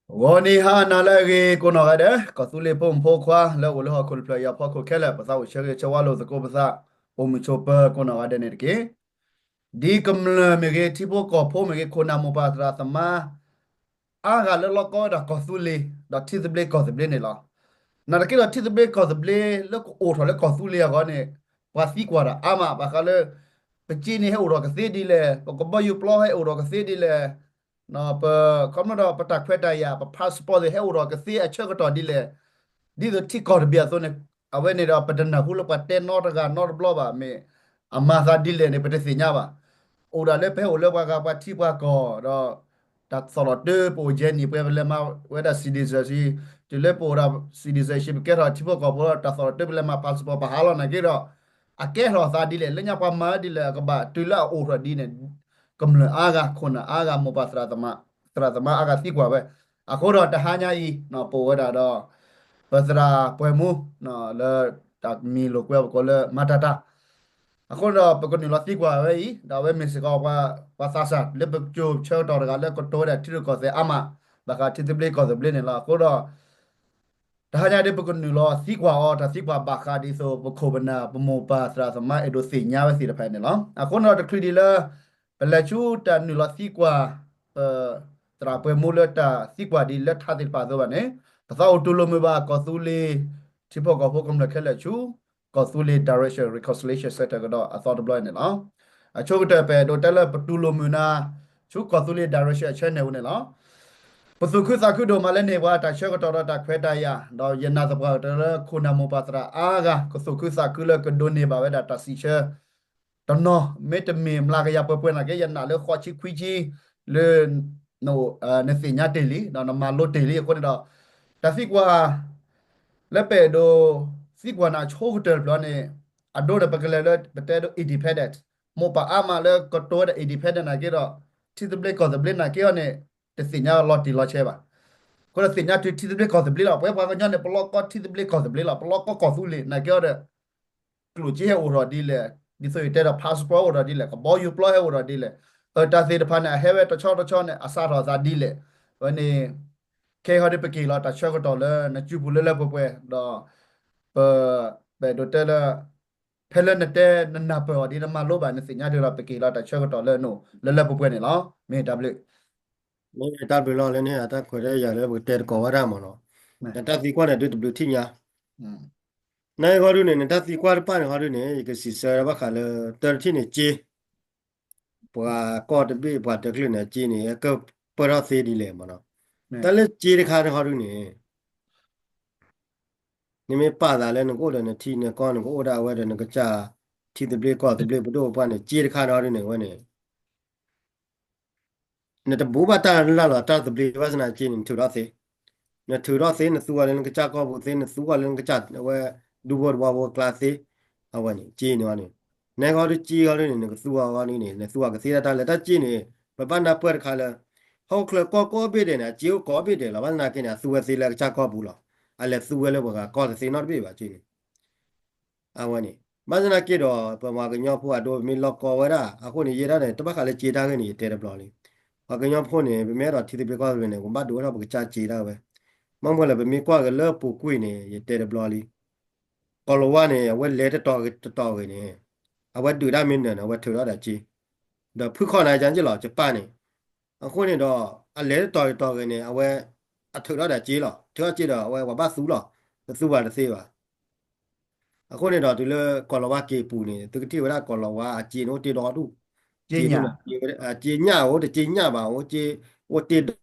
ဂီၤနံၤဟါနၤလၢအဂ့ၤ ကိးနီၢ်ဂၤဒဲး ကီၢ်သူလ့ၤဖိမုၣ်ဖိခွါ လၢအိၣ်လၢဟီၣ်ခိၣ်တဖျၢၣ်အံၤအဖီခိၣ်ခဲလၢာ် ပသးအိၣ်ဆၢဂ့ၤဆၢဝါလိာ်သကိးပသး အိၣ်မုာ်ဆိးပၢၤကိးနီၢ်ဂၤဒဲးန့ၣ်တက့ၢ်. ဒ်ကမျၢၢ်မ့ၢ်ဂ့ၤ ထံဖိကီၢ်ဖိမ့ၢ်ဂ့ၤ ခိၣ်နၢ်မိၢ်ပၢ်သရၣ်သမါ အါဂၤလၢလီၢ်ကီဝဲဒၣ်ကီၢ်သူလ့ၤ ဒီးထံသဘျ့ကီၢ်သဘျ့န့ၣ်လီၤ. နာ်သက့ဒီး ထံသဘျ့ကီၢ်သဘျ့လၢကအိၣ်ထီၣ်လၢကီၢ်သူလ့ၤအဂီၢ်န့ၣ် ပှၤသံကွၢ်တၢ်အါမး ဘၣ်ဃးလၢ ပစ့န့ၣ်ဟဲအိၣ်ထီၣ်ကသ့ဒ်လဲၣ်, ပကဘီယူၤပျီဟဲအိၣ်ထီၣ်ကသ့ဒ်လဲၣ်, ပ ခီဖျိဒီးပတၢ်ခွဲးတၢ်ယာ် ပ passport သ့ၣ်ဟဲအိၣ်ထီၣ်ကသ့အဆၢကတီၢ်ဒ်လဲၣ်, ဒ်သိးထံကီၢ်တဘ့ၣ်အသိးန့ၣ် အဝဲန့ၣ်ဒီးပတနၢ်ဟူလၢပှၤတဲနီတဂၤနီတဘျီဘၣ် မ့ၢ်အမၤသးဒ်လဲၣ်န့ၣ် ပတသ့ၣ်ညါဘၣ်. အိၣ်ဒၣ်လၢပဟဲအိၣ်လၢပှၤဂၤပှၤထံပှၤကီၢ်ဒီး တၢ်သီၣ်လီၤတၢ်ပအိၣ်ယဲၢ်နံၣ် ပဝဲပလဲၤမၤဝဲဒၣ် citizenship တုၤလၢပအိၣ်ဒၣ် citizenship ပကဲထီၣ်ထံဖိကီၢ်ဖိဒီး တၢ်သီၣ်လီၤတၢ်ပလဲၤမၤ passport ပဟးလီၤနာ်က့ဒီး အကဲထီၣ်သးဒ်လဲၣ် လၢညါပှၤမၤဝဲဒ်လဲၣ် အကဘၣ်တုၤလၢအအိၣ်ထီၣ်ဒ်န့ၣ် ကမျၢၢ်အါဂၤ ခိၣ်နၢ်အါဂၤ မိၢ်ပၢ်သရၣ်သမါ သရၣ်သမါအါဂၤသံကွၢ်ဝဲ. အဃိဒီးတဟါညါအံၤ ပအိၣ်ဝဲဒၣ်ဒီး ပသရၣ်ပှဲၤမူ လၢတၢ်မံၤလိာ်ကွဲပကိးလၢမၤတၢ်တၢ် အဃိဒီးပကနုာ်လီၤသံကွၢ်ဝဲအံၤ ဒီးအဝဲမ့ၢ်စ့ၢ်ကီးပှၤသးစၢ်လၢပကၠိဆၢကတီၢ်တဂၤလၢကတိၤဝဲဒၣ်ထံရူၢ်ကီၢ်သဲးအါမး ဘၣ်ဃးထံသဘျ့ကီၢ်သဘျ့န့ၣ်လီၤ. အဃိဒီး တဟါညါဒ်ပကနုာ်လီၤသံကွၢ်အီၤ တၢ်သံကွၢ်ဘၣ်ဃးဒ်သိးပခိၣ်ပနၢ်ပမိၢ်ပၢ်သရၣ်သမါအဲၣ်ဒိးသ့ၣ်ညါဝဲသ့ၣ်တဖၣ်န့ၣ်လီၤ. အဃိန့ၣ်ဒီးတချုးဒံးလၢ ပလဲၤဆူတၢ်နုာ်လီၤသံကွၢ် ပသရၣ်ပှဲၤမူလၢတၢ်သံကွၢ်ဒ်လၢထါသ့ၣ်တဖၣ်အသိးဘၣ်န့ၣ် ပသးအိၣ်တူၢ်လိာ်မုာ်ဘၣ်ကီၢ်သူလ့ၤ ထံဖိကီၢ်ဖိကမျၢၢ်ခဲလၢာ်ဆူ ကီၢ်သူလ့ၤ Direction Reconciliation Center ကဒီးအသီတဘျီန့ၣ်လီၤ. အဆိကတၢၢ်ပအဲၣ်ဒိးတဲလၢပတူၢ်လိာ်မုာ်နၤ ဆူကီၢ်သူလ့ၤ Direction အ channel န့ၣ်လီၤ. ပသူၣ်ခုသးခုဒိၣ်မးလၢန့ၢ်ပှၤတၢ်ဆၢကတီၢ်ဒီးတၢ်ခွဲးတၢ်ယာ် ဒီးယနာ်သပှၢ်ကတၢၢ်လၢခိၣ်နၢ်မိၢ်ပၢ်သရၣ်အါဂၤ ကသူၣ်ခုသးခုလၢကဒိးန့ၢ်ဘၣ်ဝဲဒၣ်တၢ်စံးဆၢ တနီၤ မ့တမ့ၢ်မျးကယၤပှဲၤပှဲၤနာ်က့ ယနာ်လၢဃိးဆံခွံဆံ လၢ နသ့ၣ်ညါတ့ၢ်လံ ဒီးနမၤလိတ့ၢ်လံအဃိန့ၣ်ဒီး တၢ်သံကွၢ် လၢပအဲၣ်ဒိးသံကွၢ်နၤအဆိကတၢၢ်တဖျၢၣ်န့ၣ် အဒိန့ၣ် ပကလဲၤလၢပတဲဒိး independent မိၢ်ပၢ်အါမးလၢကတိၤဝဲဒၣ် independent နာ်က့ဒီး ထံသဘျ့ကီၢ်သဘျ့နာ်က့အီၤန့ၣ် တသ့ၣ်ညါလီၤတံၢ်လီၤဆဲးဘၣ်. အဃိဒီးသ့ၣ်ညါတုၤထံသဘျ့ကီၢ်သဘျ့လီၤ. ပဝဲပှၤကညီန့ၣ် ပလီၢ်ကီထံသဘျ့ကီၢ်သဘျ့လီၤ. ပလီၢ်ကီကီၢ်သူလ့ၤနာ်က့အီၤဒီး ကျိၣ်စ့ဟဲအိၣ်ထီၣ်ဒ်လဲၣ်, ဒ်သိးယတဲဒီး passport အိၣ်ထီၣ်ဒ်လဲၣ်, ကဘီယူၤပျီဟဲအိၣ်ထီၣ်ဒ်လဲၣ်, တၢ်သ့ၣ်တဖၣ်န့ၣ် အဟဲဝဲတဆီတဆီန့ၣ် အစးထီၣ်သးဒ်လဲၣ်. အဝဲန့ၣ် ခဲအံၤဟီဒ်ပကဟ့ၣ်လီၤတၢ်ဆၢကတီၢ်လၢနစုပူၤလၢလၢပှဲၤပှဲၤ, ဒီး ပ ပအဲၣ်ဒိးတဲလၢ ဖဲလၢနတဲနနၢ်ပၢၢ်အီၤဒ်နမၤလိဘၣ် နသ့ၣ်ညါဒ်ဒီးပကဟ့ၣ်လီၤတၢ်ဆၢကတီၢ်လၢနအိၣ်လၢလၢပှဲၤပှဲၤန့ၣ်လီၤ. မ့ၢ်တၢ်ဘျုး မ့ၢ်တၢ်ဘျုးလီၤလၢန့ၣ် အတၢ်ခွဲးတၢ်ယာ်လၢပကတဲသကိးဝဲဒၣ်မ့ၢ်နီၤ, တၢ်သံကွၢ်န့ၣ် ဒုးတဘျုးထံၣ်ညါ, နဟီဒုန့ၣ် နတၢ်သံကွၢ်တဖၣ်န့ၣ်ဟီဒုန့ၣ် ယကစံးဆၢဘၣ်ဃးလၢ တၢ်တထံၣ်န့ၣ် စ့ ပှၤကီၢ်တဘ့ၣ်ပှၤတကျုာ်န့ၣ် အစ့န့ၣ် အကပၢၢ်ထီၣ်သ့ဒ်လဲၣ်မ့ၢ်နီၤ, တၢ်လၢစ့တခါန့ၣ်ဟီဒုန့ၣ် နမ့ၢ်ပာ်သးလၢနကအိၣ်ဒီးနထံနကီၢ် နကအိၣ်ဒၣ်ဝဲဒီးနကစၢ် ထံသဘျ့ကီၢ်သဘျ့ပဒိၣ်ပပှၢ်န့ၣ် စ့တခါန့ၣ်ဟီဒုန့ၣ် အဝဲန့ၣ် နတဘူးဘၣ်တၢ်လၢ်လီၤတၢ်သဘျ့ဘၣ်ဆၣ်သနာ်က့န့ၣ် နထုးထီၣ်သ့, နထုးထီၣ်သ့ နသူအီၤလၢနကစၢ်ကီၢ်ပူၤသ့ နသူအီၤလၢနကစၢ်ဝဲ ဒူဖိတဝီဖိအကျါသ့, အဝဲန့ၣ် စ့န့ၣ်အီၤန့ၣ်, နဟီဒုစ့ဟီဒုန့ၣ် နကသူအီၤအီၤန့ၣ် နသူအီၤကသ့တၢ်တၢ်လၢတၢ်စ့န့ၣ် ပဘၣ်နၢ်ပၢၢ်တခါလၢ ဟီၣ်ခိၣ်ချၢကီၢ်ကိးဘ့ၣ်ဒဲးန့ၣ် အစ့အိၣ်ကိးဘ့ၣ်ဒဲးလီၤ. ဘၣ်ဆၣ်သနာ်က့န့ၣ် အသူဝဲသ့လၢအကစၢ်ကီၢ်ပူၤလီၤ. အလဲၤသူဝဲလၢပှၤဂၤကီၢ်တသ့နီတဘ့ၣ်ဘၣ်စ့န့ၣ် အဝဲန့ၣ် ဘၣ်ဆၣ်သနာ်က့ဒီး ပမ့ၢ်ကညီဖိအဒိ ပမ့ၢ်လီၢ်ကီဝဲဒၣ် အဃိန့ၣ် ယဲဒၣ်န့ၣ် တဘၣ်ဃးလၢစ့တၢ်ဂ့ၢ်န့ၣ် ယတဲတဘျီလံ. ပှၤကညီဖိန့ၣ် ပမ့ၢ်အဲၣ်ဒိးထံသဘျ့ကီၢ်သဘျ့န့ၣ် ပဘၣ်ဒုးအိၣ်ထီၣ်ပကစၢ်စ့ဒၣ်ဝဲ. မ့ၢ်မ့ၢ်လၢပမ့ၢ်ကွၢ်က့ၤလၢပူၤကွံာ်န့ၣ် ယတဲတဘျီလံ. ကီၢ်လီၤဝါန့ၣ် အဝဲလဲၤတတီၤဂ့ၤတတီၤဂ့ၤန့ၣ် အဝဲဒုးတၢ်မ့ၢ်နၢၤန့ၣ် အဝဲထုးထီၣ်ဒၣ်စ့ ဒီးဖုၣ်ခီၣ်နၤယါက့လီၤ ယပၢ်န့ၣ် အဃိန့ၣ်ဒီး အလဲၤတတီၤဂ့ၤတတီၤဂ့ၤန့ၣ် အဝဲ အထုးထီၣ်ဒၣ်စ့လီၤ. ထုးထီၣ်စ့ဒီး အဝဲပှၤဘၣ်သူလီၤ. ပသူဝဲတသ့ဘၣ်. အဃိန့ၣ်ဒီး တုၤလၢကီၢ်လီၤဝါက့ၤပူၤန့ၣ် သုကထံၣ်ဝဲဒၣ်ကီၢ်လီၤဝါအစ့န့ၣ် အိၣ်တ့ၢ်ဒီဒူၣ်, စ့ဒူၣ်န့ၣ် စ့ညၣ်အိၣ် တစ့ညၣ်ဘၣ်အိၣ်, စ့အိၣ်တ့ၢ်ဒီ ဒီ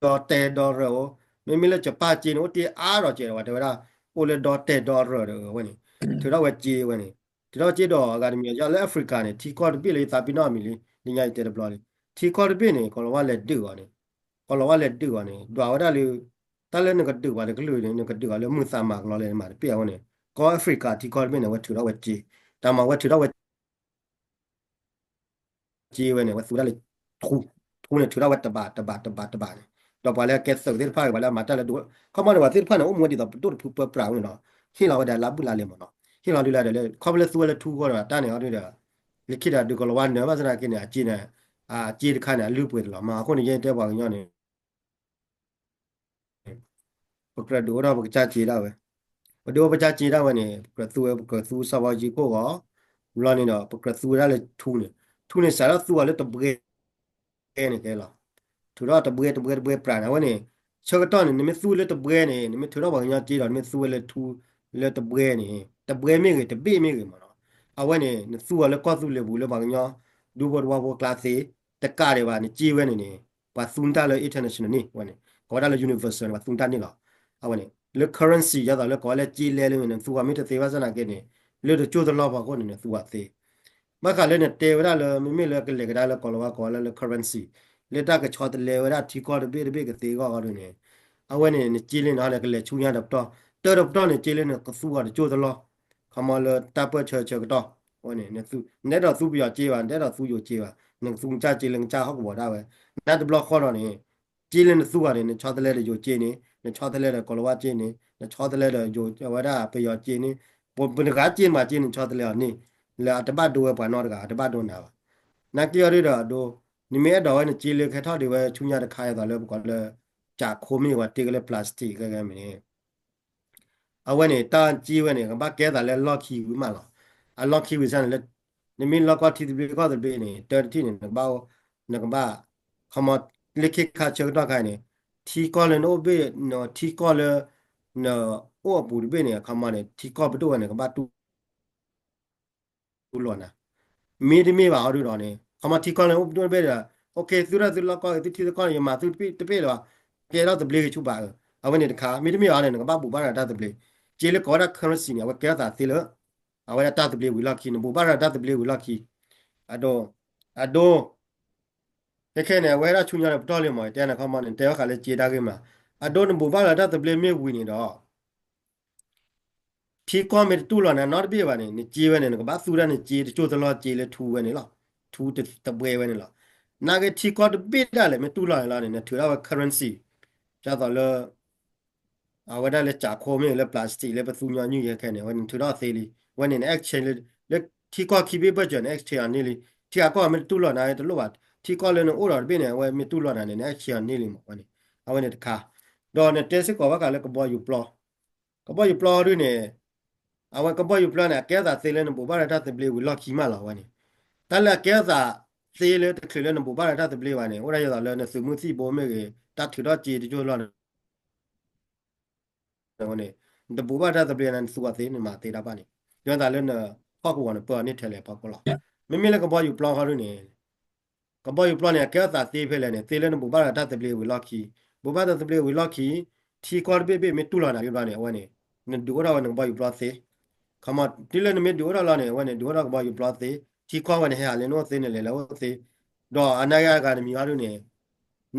တဲာ်ဒီရၢၢ်အိၣ်, မ့မ့ၢ်လၢယပၢ်စ့န့ၣ် အိၣ်တ့ၢ်အါဒီးစဲးဒီး ပှၤတဲဝဲဒၣ် အိၣ်လၢဒီတဲာ်ဒီရၢၢ်ဒီးဝဲန့ၣ်, ထုးထီၣ်ဝဲစ့ဝဲန့ၣ်, ထုးထီၣ်စ့ဒီးအဂၤတမံၤ လၢ Africa န့ၣ် ထံကီၢ်တဘ့ၣ်လၢယသးပ့ၤနီၣ်မံၤလံ, လၢညါယတဲတဘျီလံ, ထံကီၢ်တဘ့ၣ်န့ၣ် ကီၢ်လီၤဝါလဲၤဒုးအီၤန့ၣ်, ကီၢ်လီၤဝါလဲၤဒုးအီၤန့ၣ် ဒွးဝဲဒၣ်လၢ တၢ်လၢနကဒုးပှၤတကလုာ်န့ၣ် နကဒုးအီၤလၢမုၢ်သးမၤကလီလၢနမၤတပ့ၢ်အဃိန့ၣ်, ကီၢ် Africa ထံကီၢ်တဘ့ၣ်န့ၣ် အဝဲထုးထီၣ်ဝဲစ့, တၢ်မၤဝဲထုးထီၣ်ဝဲ စ့ဝဲန့ၣ် အဝဲသူဒၣ်လၢ ထူ, ထူန့ၣ် ထုးထီၣ်ဝဲတဘး တဘး တဘး တဘးန့ၣ်, ဒီးပှၤလၢအကဲသုးသ့ၣ်တဖၣ် ပှၤလၢအမၤတၢ်လၢဒိၣ်, ခီမီန့ၣ် ပှၤသ့ၣ်တဖၣ်န့ၣ် အိၣ်မူဝဲဒ်သိးပဒိၣ်တဖုပၢပြးဝဲန့ၣ်နီၤ, ဟ့ၣ်လီၤဝဲဒၣ်လါဘူးလါလဲမ့ၢ်နီၤ, ဟ့ၣ်လီၤဒုးလၢဒီးလၢ ခီဖျိလၢသူဝဲလၢထူဃီဒီးတၢ်န့ၣ်အီၤဒုးဒီး, လၢခံဒီးဒုးကီၢ်လီၤဝါနၢၤဘၣ်ဆၣ်သနာ်က့န့ၣ် အစ့န့ၣ် စ့တခါန့ၣ် အလုၢ်အပှ့ၤတလီၤမး. အဃိန့ၣ် ယဲတဲပှၤကညီန့ၣ် ပကြၢးဒုးအိၣ်ထီၣ်ပကစၢ်စ့ဒၣ်ဝဲ, ပဒုးအိၣ်ပကစၢ်စ့ဒၣ်ဝဲန့ၣ် ပကြၢးသူဝဲ ပကြၢးသူစီၤဘီယံၤခိၣ်ဂီၤ, ဘျီန့ၣ်ဒီး ပကြၢးသူဝဲဒၣ်လၢထူန့ၣ်, ထူန့ၣ် စးထီၣ်သူအီၤလၢတဘှဲ န့ၣ်ကဲလီၤ. ထုးထီၣ်တဘှဲတဘှဲတဘှဲပြးန့ၣ် အဝဲန့ၣ် ဆၢကတီၢ်န့ၣ် နမ့ၢ်သူလၢတဘှဲန့ၣ် နမ့ၢ်ထုးထီၣ်ပှၤကညီစ့ဒီး နမ့ၢ်သူဝဲလၢထူလၢတဘှဲန့ၣ် တဘှဲမ့ၢ်ဂ့ၤ တဘ့ၣ်မ့ၢ်ဂ့ၤမးနီၤ, အဝဲန့ၣ် နသူအီၤလၢကီၢ်သူလ့ၤပူၤလၢပှၤကညီ ဒူဖိတဝါဖိကျါသ့ တကးဒံးဘၣ် နစ့ဝဲန့ၣ်န့ၣ် ပှၤသူနတၢ်လၢ international န့ၣ် ဝဲန့ၣ် ကိးဝဲဒၣ်လၢ universal န့ၣ် ပှၤသူနတၢ်န့ၣ်လီၤ. အဝဲန့ၣ် လၢ currency ဒ်သိးလၢကိးဝဲလၢစ့လဲလၢန့ၣ် နသူအီၤမ့ၢ်တသ့ဘၣ်ဆၣ်နာ်က့န့ၣ် လၢတကၠိၢ်တလီၢ်ဖီခိၣ်န့ၣ် နသူအီၤသ့ ဘၣ်ဃးလၢနတဲဝဲဒၣ်လၢ မ့မ့ၢ်လၢကလဲၤကဒါလၢကိးလီၤဝါကိးလၢ လၢ currency လၢတၢ်ကဆီတလဲဝဲဒၣ်ထံကီၢ်တဘ့ၣ်တဘ့ၣ်ကသ့အဂီၢ်အဂီၢ်ဒ်န့ၣ် အဝဲန့ၣ် နစ့လၢနဟီန့ၣ် ကလဲၤဆူညါဒီးပတီၢ် တၢ်ဒီးပတီၢ်န့ၣ် စ့လၢနကသူအီၤတကၠိၢ်တလီၢ် ခီမီလၢတၢ်ပၢၢ်ဆၢဆၢကတီၢ် အဝဲန့ၣ် နအဲၣ်ဒိးသူပယီၤစ့ဘၣ် နတအဲၣ်ဒိးသူယိၤစ့ဘၣ် နကသူကစၢ်စ့လၢကစၢ်ဟီၣ်ကဝီၤဒၣ်ဝဲ နတဘျီဃီဒီးန့ၣ် စ့လၢနသူဂၤန့ၣ် နဆီတလဲဒီးယိၤစ့န့ၣ် နဆီတလဲဒီးကိးလီၤဝါစ့န့ၣ် နဆီတလဲဒီးယိၤဝဲဒၣ်ပယီၤစ့န့ၣ် ပတဂၤစ့မးစ့န့ၣ် နဆီတလဲအီၤန့ၣ် လၢအတဘၣ်ဒိဝဲပှၤနီတဂၤ အတဘၣ်ဒိနၤဘၣ်. နာ်က့အီၤဒ်ဒီးအဒိ နမ့ၢ်အဲၣ်ဒိးဝဲနစ့လၢကဟဲထီၣ်ဒံးဝဲဆူညါတခါအသိးလၢပကိးလၢ ကးခိမ့ၢ်ဝဲတ့ကလၢ plastic ခဲကဲမ့ၢ်န့ၣ် အဝဲန့ၣ် တၢ်စ့ဝဲန့ၣ် ကဘၣ်ကဲသးလၢလီၢ်ခံဝံၤမးလီၤ. အလီၢ်ခံဝံၤစ့န့ၣ်လၢ နမ့ၢ်လီၢ်ကီၢ်ထံသဘျ့ကီၢ်သဘျ့န့ၣ် တၢတထံၣ်န့ၣ် နကဘၣ် နကဘၣ် ခီမီ လၢခ့ခါဆၢကတီၢ်ခါအံၤန့ၣ် ထံကီၢ်လၢနအိၣ်ဘ့ၣ် ထံကီၢ်လၢ နအိၣ်အပူၤတဘ့ၣ်န့ၣ် ခီမီန့ၣ် ထံကီၢ်ပဒိၣ်ဝဲန့ၣ် ကဘၣ်တူၢ် တူၢ်လိာ်နၤ မ့တမ့ၢ်ဘၣ်အီၤဒုဒီးန့ၣ် ခီမီထံကီၢ်လၢနအိၣ်ပဒိၣ်တဘ့ၣ်ဒီး အိၣ်ခ့ သုထီၣ်သုလီၢ်ကီၢ်ဂ့ၤ သုထံသုကီၢ်န့ၣ် ယမၤသုတဘ့ၣ်တဘ့ၣ်လၢၤဘၣ် ကဲထီၣ်သဘျ့ဂ့ၤဆူၣ်ဘၣ်အၢ အဝဲန့ၣ်တခါ မ့တမ့ၢ်ဘၣ်န့ၣ် နကဘၣ်ဘူၣ်ဘၣ်ရၤတၢ်သဘျ့ စ့လၢကိးဝဲဒၣ် currency န့ၣ် အဝဲကဲထီၣ်သးသ့လၢ အဝဲဒၣ်တၢ်သဘျ့ဝံၤလီၢ်ခံ နဘူၣ်ဘၣ်ရၤတၢ်သဘျ့ဝံၤလီၢ်ခံ အဒိ အဒိ ခဲခဲန့ၣ် အဝဲဒၣ်ဆူညါဒီးပတီၢ်လံမး တဲနခီမီန့ၣ် တဲဘၣ်ဃးလၢစ့တၢ်ဂ့ၢ်မး အဒိနဘူၣ်ဘၣ်ရၤတၢ်သဘျ့မ့ၢ်ဝံၤန့ၣ်ဒီး ထံကီၢ်မ့ၢ်တတူၢ်လိာ်နၤနီတဘ့ၣ်ဘၣ်န့ၣ် နစ့ဝဲန့ၣ် နကဘၣ်သူဒၣ်နစ့တကၠိၢ်တလီၢ်စ့လၢထူဝဲန့ၣ်လီၤ. ထူတဘှဲဝဲန့ၣ်လီၤ. နာ်က့ထံကီၢ်တဘ့ၣ်ဒၣ်လဲာ်မ့ၢ်တူၢ်လိာ်န့ၣ်လီၤန့ၣ် နထုးထီၣ်ဝဲ currency ဒ်သိးလၢ အဝဲဒၣ်လၢကးခိမ့ၢ်လၢ plastic လၢပသူညီနုၢ်ယဲခဲန့ၣ် အဝဲန့ၣ်နထုးထီၣ်သ့လံ. အဝဲန့ၣ်န exchange လၢ လၢထံကီၢ်ခံဘ့ၣ်ဘၢၣ်စၢၤန့ၣ် exchange အီၤန့ၢ်လံ. ထံဂၤကီၢ်ဂၤမ့ၢ်တတူၢ်လိာ်နၤတလိၣ်ဘၣ်. ထံကီၢ်လၢနအိၣ်ဒီးတဘ့ၣ်န့ၣ် အဝဲမ့ၢ်တူၢ်လိာ်နၤန့ၣ် န exchange အီၤန့ၢ်လံမး အဝဲန့ၣ်. အဝဲန့ၣ်တခါ ဒီးနတဲစ့ၢ်ကီးဘၣ်ဃးလၢကဘီယူၤပျီ ကဘီယူၤပျီဒုန့ၣ် အဝဲကဘီယူၤပျီန့ၣ် အကဲထီၣ်သးသ့လၢနဘူၣ်ဘၣ်ရၤတၢ်သဘျ့ဝံၤလီၢ်ခံမးလီၤ အဝဲန့ၣ်. တၢ်လၢအကဲထီၣ်သးသ့လၢတချုးလၢနဘူၣ်ဘၣ်ရၤတၢ်သဘျ့ဘၣ်န့ၣ် အိၣ်ဒၣ်ယသိးလၢနသုးမုၢ်သံၣ်ဘိမ့ၢ်ဂ့ၤ တၢ်ထုးထီၣ်စ့တကၠိၢ်လီၢ်န့ၣ် န့ၣ် နတဘူၣ်ဘၣ်တၢ်သဘျ့န့ၣ် နသူအီၤသ့ နမၤသ့တၢ်ဘၣ်န့ၣ် ယသးလၢနဟီၣ်ကဝီၤန့ၣ် ပၢအီၤန့ၢ်ထဲလဲၣ်ဖီခိၣ်လီၤ. မ့မ့ၢ်လၢကဘီယူၤပျီဃီဒုန့ၣ် ကဘီယူၤပျီန့ၣ် အကဲထီၣ်သးသ့ဖဲလဲၣ်န့ၣ် သ့လၢနဘူၣ်ဘၣ်ရၤတၢ်သဘျ့ဝံၤလီၢ်ခံ, ဘူၣ်ဘၣ်တၢ်သဘျ့ဝံၤလီၢ်ခံ, ထံကီၢ်တဘ့ၣ်ဘ့ၣ်မ့ၢ်တူၢ်လိာ်နၤလံဘျီန့ၣ် အဝဲန့ၣ် နဒုးအိၣ်ထီၣ်ဝဲနကဘီယူၤပျီသ့ ခီမီ တုၤလၢနမ့ၢ်ဒုးအိၣ်ထီၣ်လီၤန့ၣ် အဝဲန့ၣ် ဒုးအိၣ်ထီၣ်ကဘီယူၤပျီသ့, ထံကီၢ်ဝဲန့ၣ် ဟဲဟးလၢနအိၣ်သ့ နလဲၤလၢအိၣ်သ့, ဒီးအနာ်ဂ့ၢ်အဂၤနမံၤအီၤဒုန့ၣ်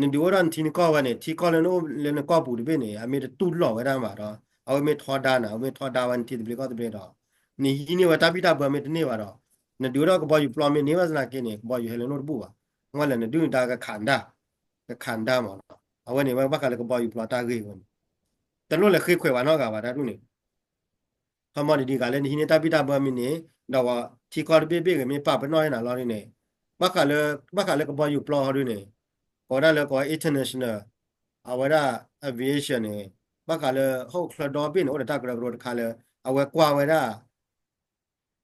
နဒုးအိၣ်ထီၣ်နထံနကီၢ်ဝဲန့ၣ် ထံကီၢ်လၢနအိၣ်လၢနကီၢ်ပူၤတဘ့ၣ်န့ၣ် အမ့ၢ်တတူၢ်လိာ်ဝဲဒၣ်ဘၣ်ဒီး အဝဲမ့ၢ်ထီဒါနၤ အဝဲမ့ၢ်ထီဒါဝဲနထံသဘျ့ကီၢ်သဘျ့ဒီး နဟံးန့ၢ်ဝဲတၢ်ဘံၣ်တၢ်ဘၢမ့ၢ်တန့ၢ်ဘၣ်ဒီး နဒုးအိၣ်ထီၣ်ကဘီယူၤပျီမ့ၢ်န့ၢ်ဘၣ်သနာ်က့န့ၣ် ကဘီယူၤဟဲလၢနအိၣ်တဘူၣ်ဘၣ်. မ့ၢ်လဲၣ် နဒုးနတၢ်ကခးဒါ ကခးဒါမးနီၤ အဝဲန့ၣ်ဝဲဘၣ်ဃးလၢကဘီယူၤပျီတၢ်ဂ့ၢ်ဝဲန့ၣ် တလိၣ်လဲၤဃ့ခွဲးဝဲနီတဂၤဘၣ်တၢ်ဒုန့ၣ် ခီမီဒ်ဒ်ဂၤလၢနဟံးန့ၢ်တၢ်ဘံၣ်တၢ်ဘၢမ့ၢ်န့ၣ် ဒီးထံကီၢ်တဘ့ၣ်ဘ့ၣ်ဂ့ၤမ့ၢ်ပာ်ပနီၣ်န့ၢ်နၤလီၤဒုန့ၣ် ဘၣ်ဃးလၢ ဘၣ်ဃးလၢကဘီယူၤပျီဟီဒုန့ၣ် ကိးဝဲဒၣ်လၢကိးဝဲ international အဝဲဒၣ် aviation န့ၣ် ဘၣ်ဃးလၢဟီၣ်ခိၣ်ချၢဒီဘ့ၣ်န့ၣ် အိၣ်ဒီးတၢ်ကရၢကရိတခါလၢ အဝဲကွၢ်ဝဲဒၣ်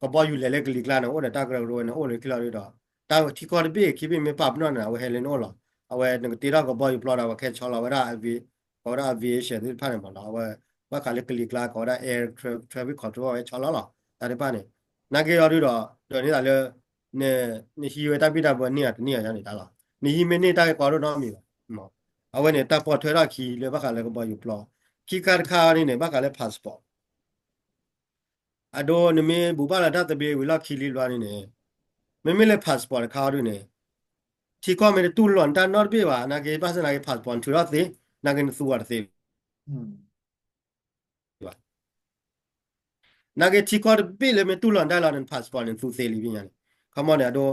ကဘီယူၤလဲၤလၢကလံၤကျါန့ၣ် အိၣ်ဒီးတၢ်ကရၢကရိဝဲန့ၣ် အိၣ်လၢခံလီၤဒုဒီး တၢ်ထံကီၢ်တဘ့ၣ်ခံဘ့ၣ်မ့ၢ်ပာ်ပနီၣ်န့ၣ် အဝဲဟဲလၢနအိၣ်လီၤ. အဝဲနကတ့ထီၣ်ကဘီယူၤပျီဒီး အဝဲကဟဲဆီလီၤဝဲဒၣ် ကိးဝဲဒၣ် aviation သ့ၣ်တဖၣ်န့ၣ်မးနီၤ အဝဲ ဘၣ်ဃးလၢကလံၤကျါ ကိးဝဲဒၣ် air tra- traffic control အဝဲဆီလီၤလီၤ တၢ်တဖၣ်န့ၣ် နာ်က့အီၤဒုဒီး ဒိးန့ၢ်သးလၢ နဟံးဝဲတၢ်ဘံၣ်တၢ်ဘၢန့ၢ်အတန့ၢ်အန့ၣ်တၢ်လီၤ. နဟံးမ့ၢ်န့ၢ်တၢ်ဂ့ၢ်ကီဒိၣ်နီတမံၤဘၣ်. အဝဲန့ၣ်တၢ်ပိာ်ထွဲထီၣ်ခံလၢဘၣ်ဃးလၢကဘီယူၤပျီ ခံခါတခါအီၤဒုန့ၣ် ဘၣ်ဃးလၢ passport အဒိ နမ့ၢ်ဘူၣ်ဘၣ်လီၤတၢ်သဘျ့ဝံၤလီၢ်ခံလံဘျီန့ၣ်န့ၣ် မ့မ့ၢ်လၢ passport တခါအီၤဒုန့ၣ် ထံကီၢ်မ့ၢ်တတူၢ်လိာ်နတၢ်နီတဘ့ၣ်ဘၣ် နာ်က့ဘၣ်ဆၣ်နာ်က့ passport နထုးထီၣ်သ့ နာ်က့နသူအီၤတသ့ဘၣ်. နာ်က့ထံကီၢ်တဘ့ၣ်လၢမ့ၢ်တူၢ်လိာ်နတၢ်လီၤန့ၣ် န passport န့ၣ် နသူသ့လံဘၣ်ညါန့ၣ် ခီမီန့ၣ် အဒိ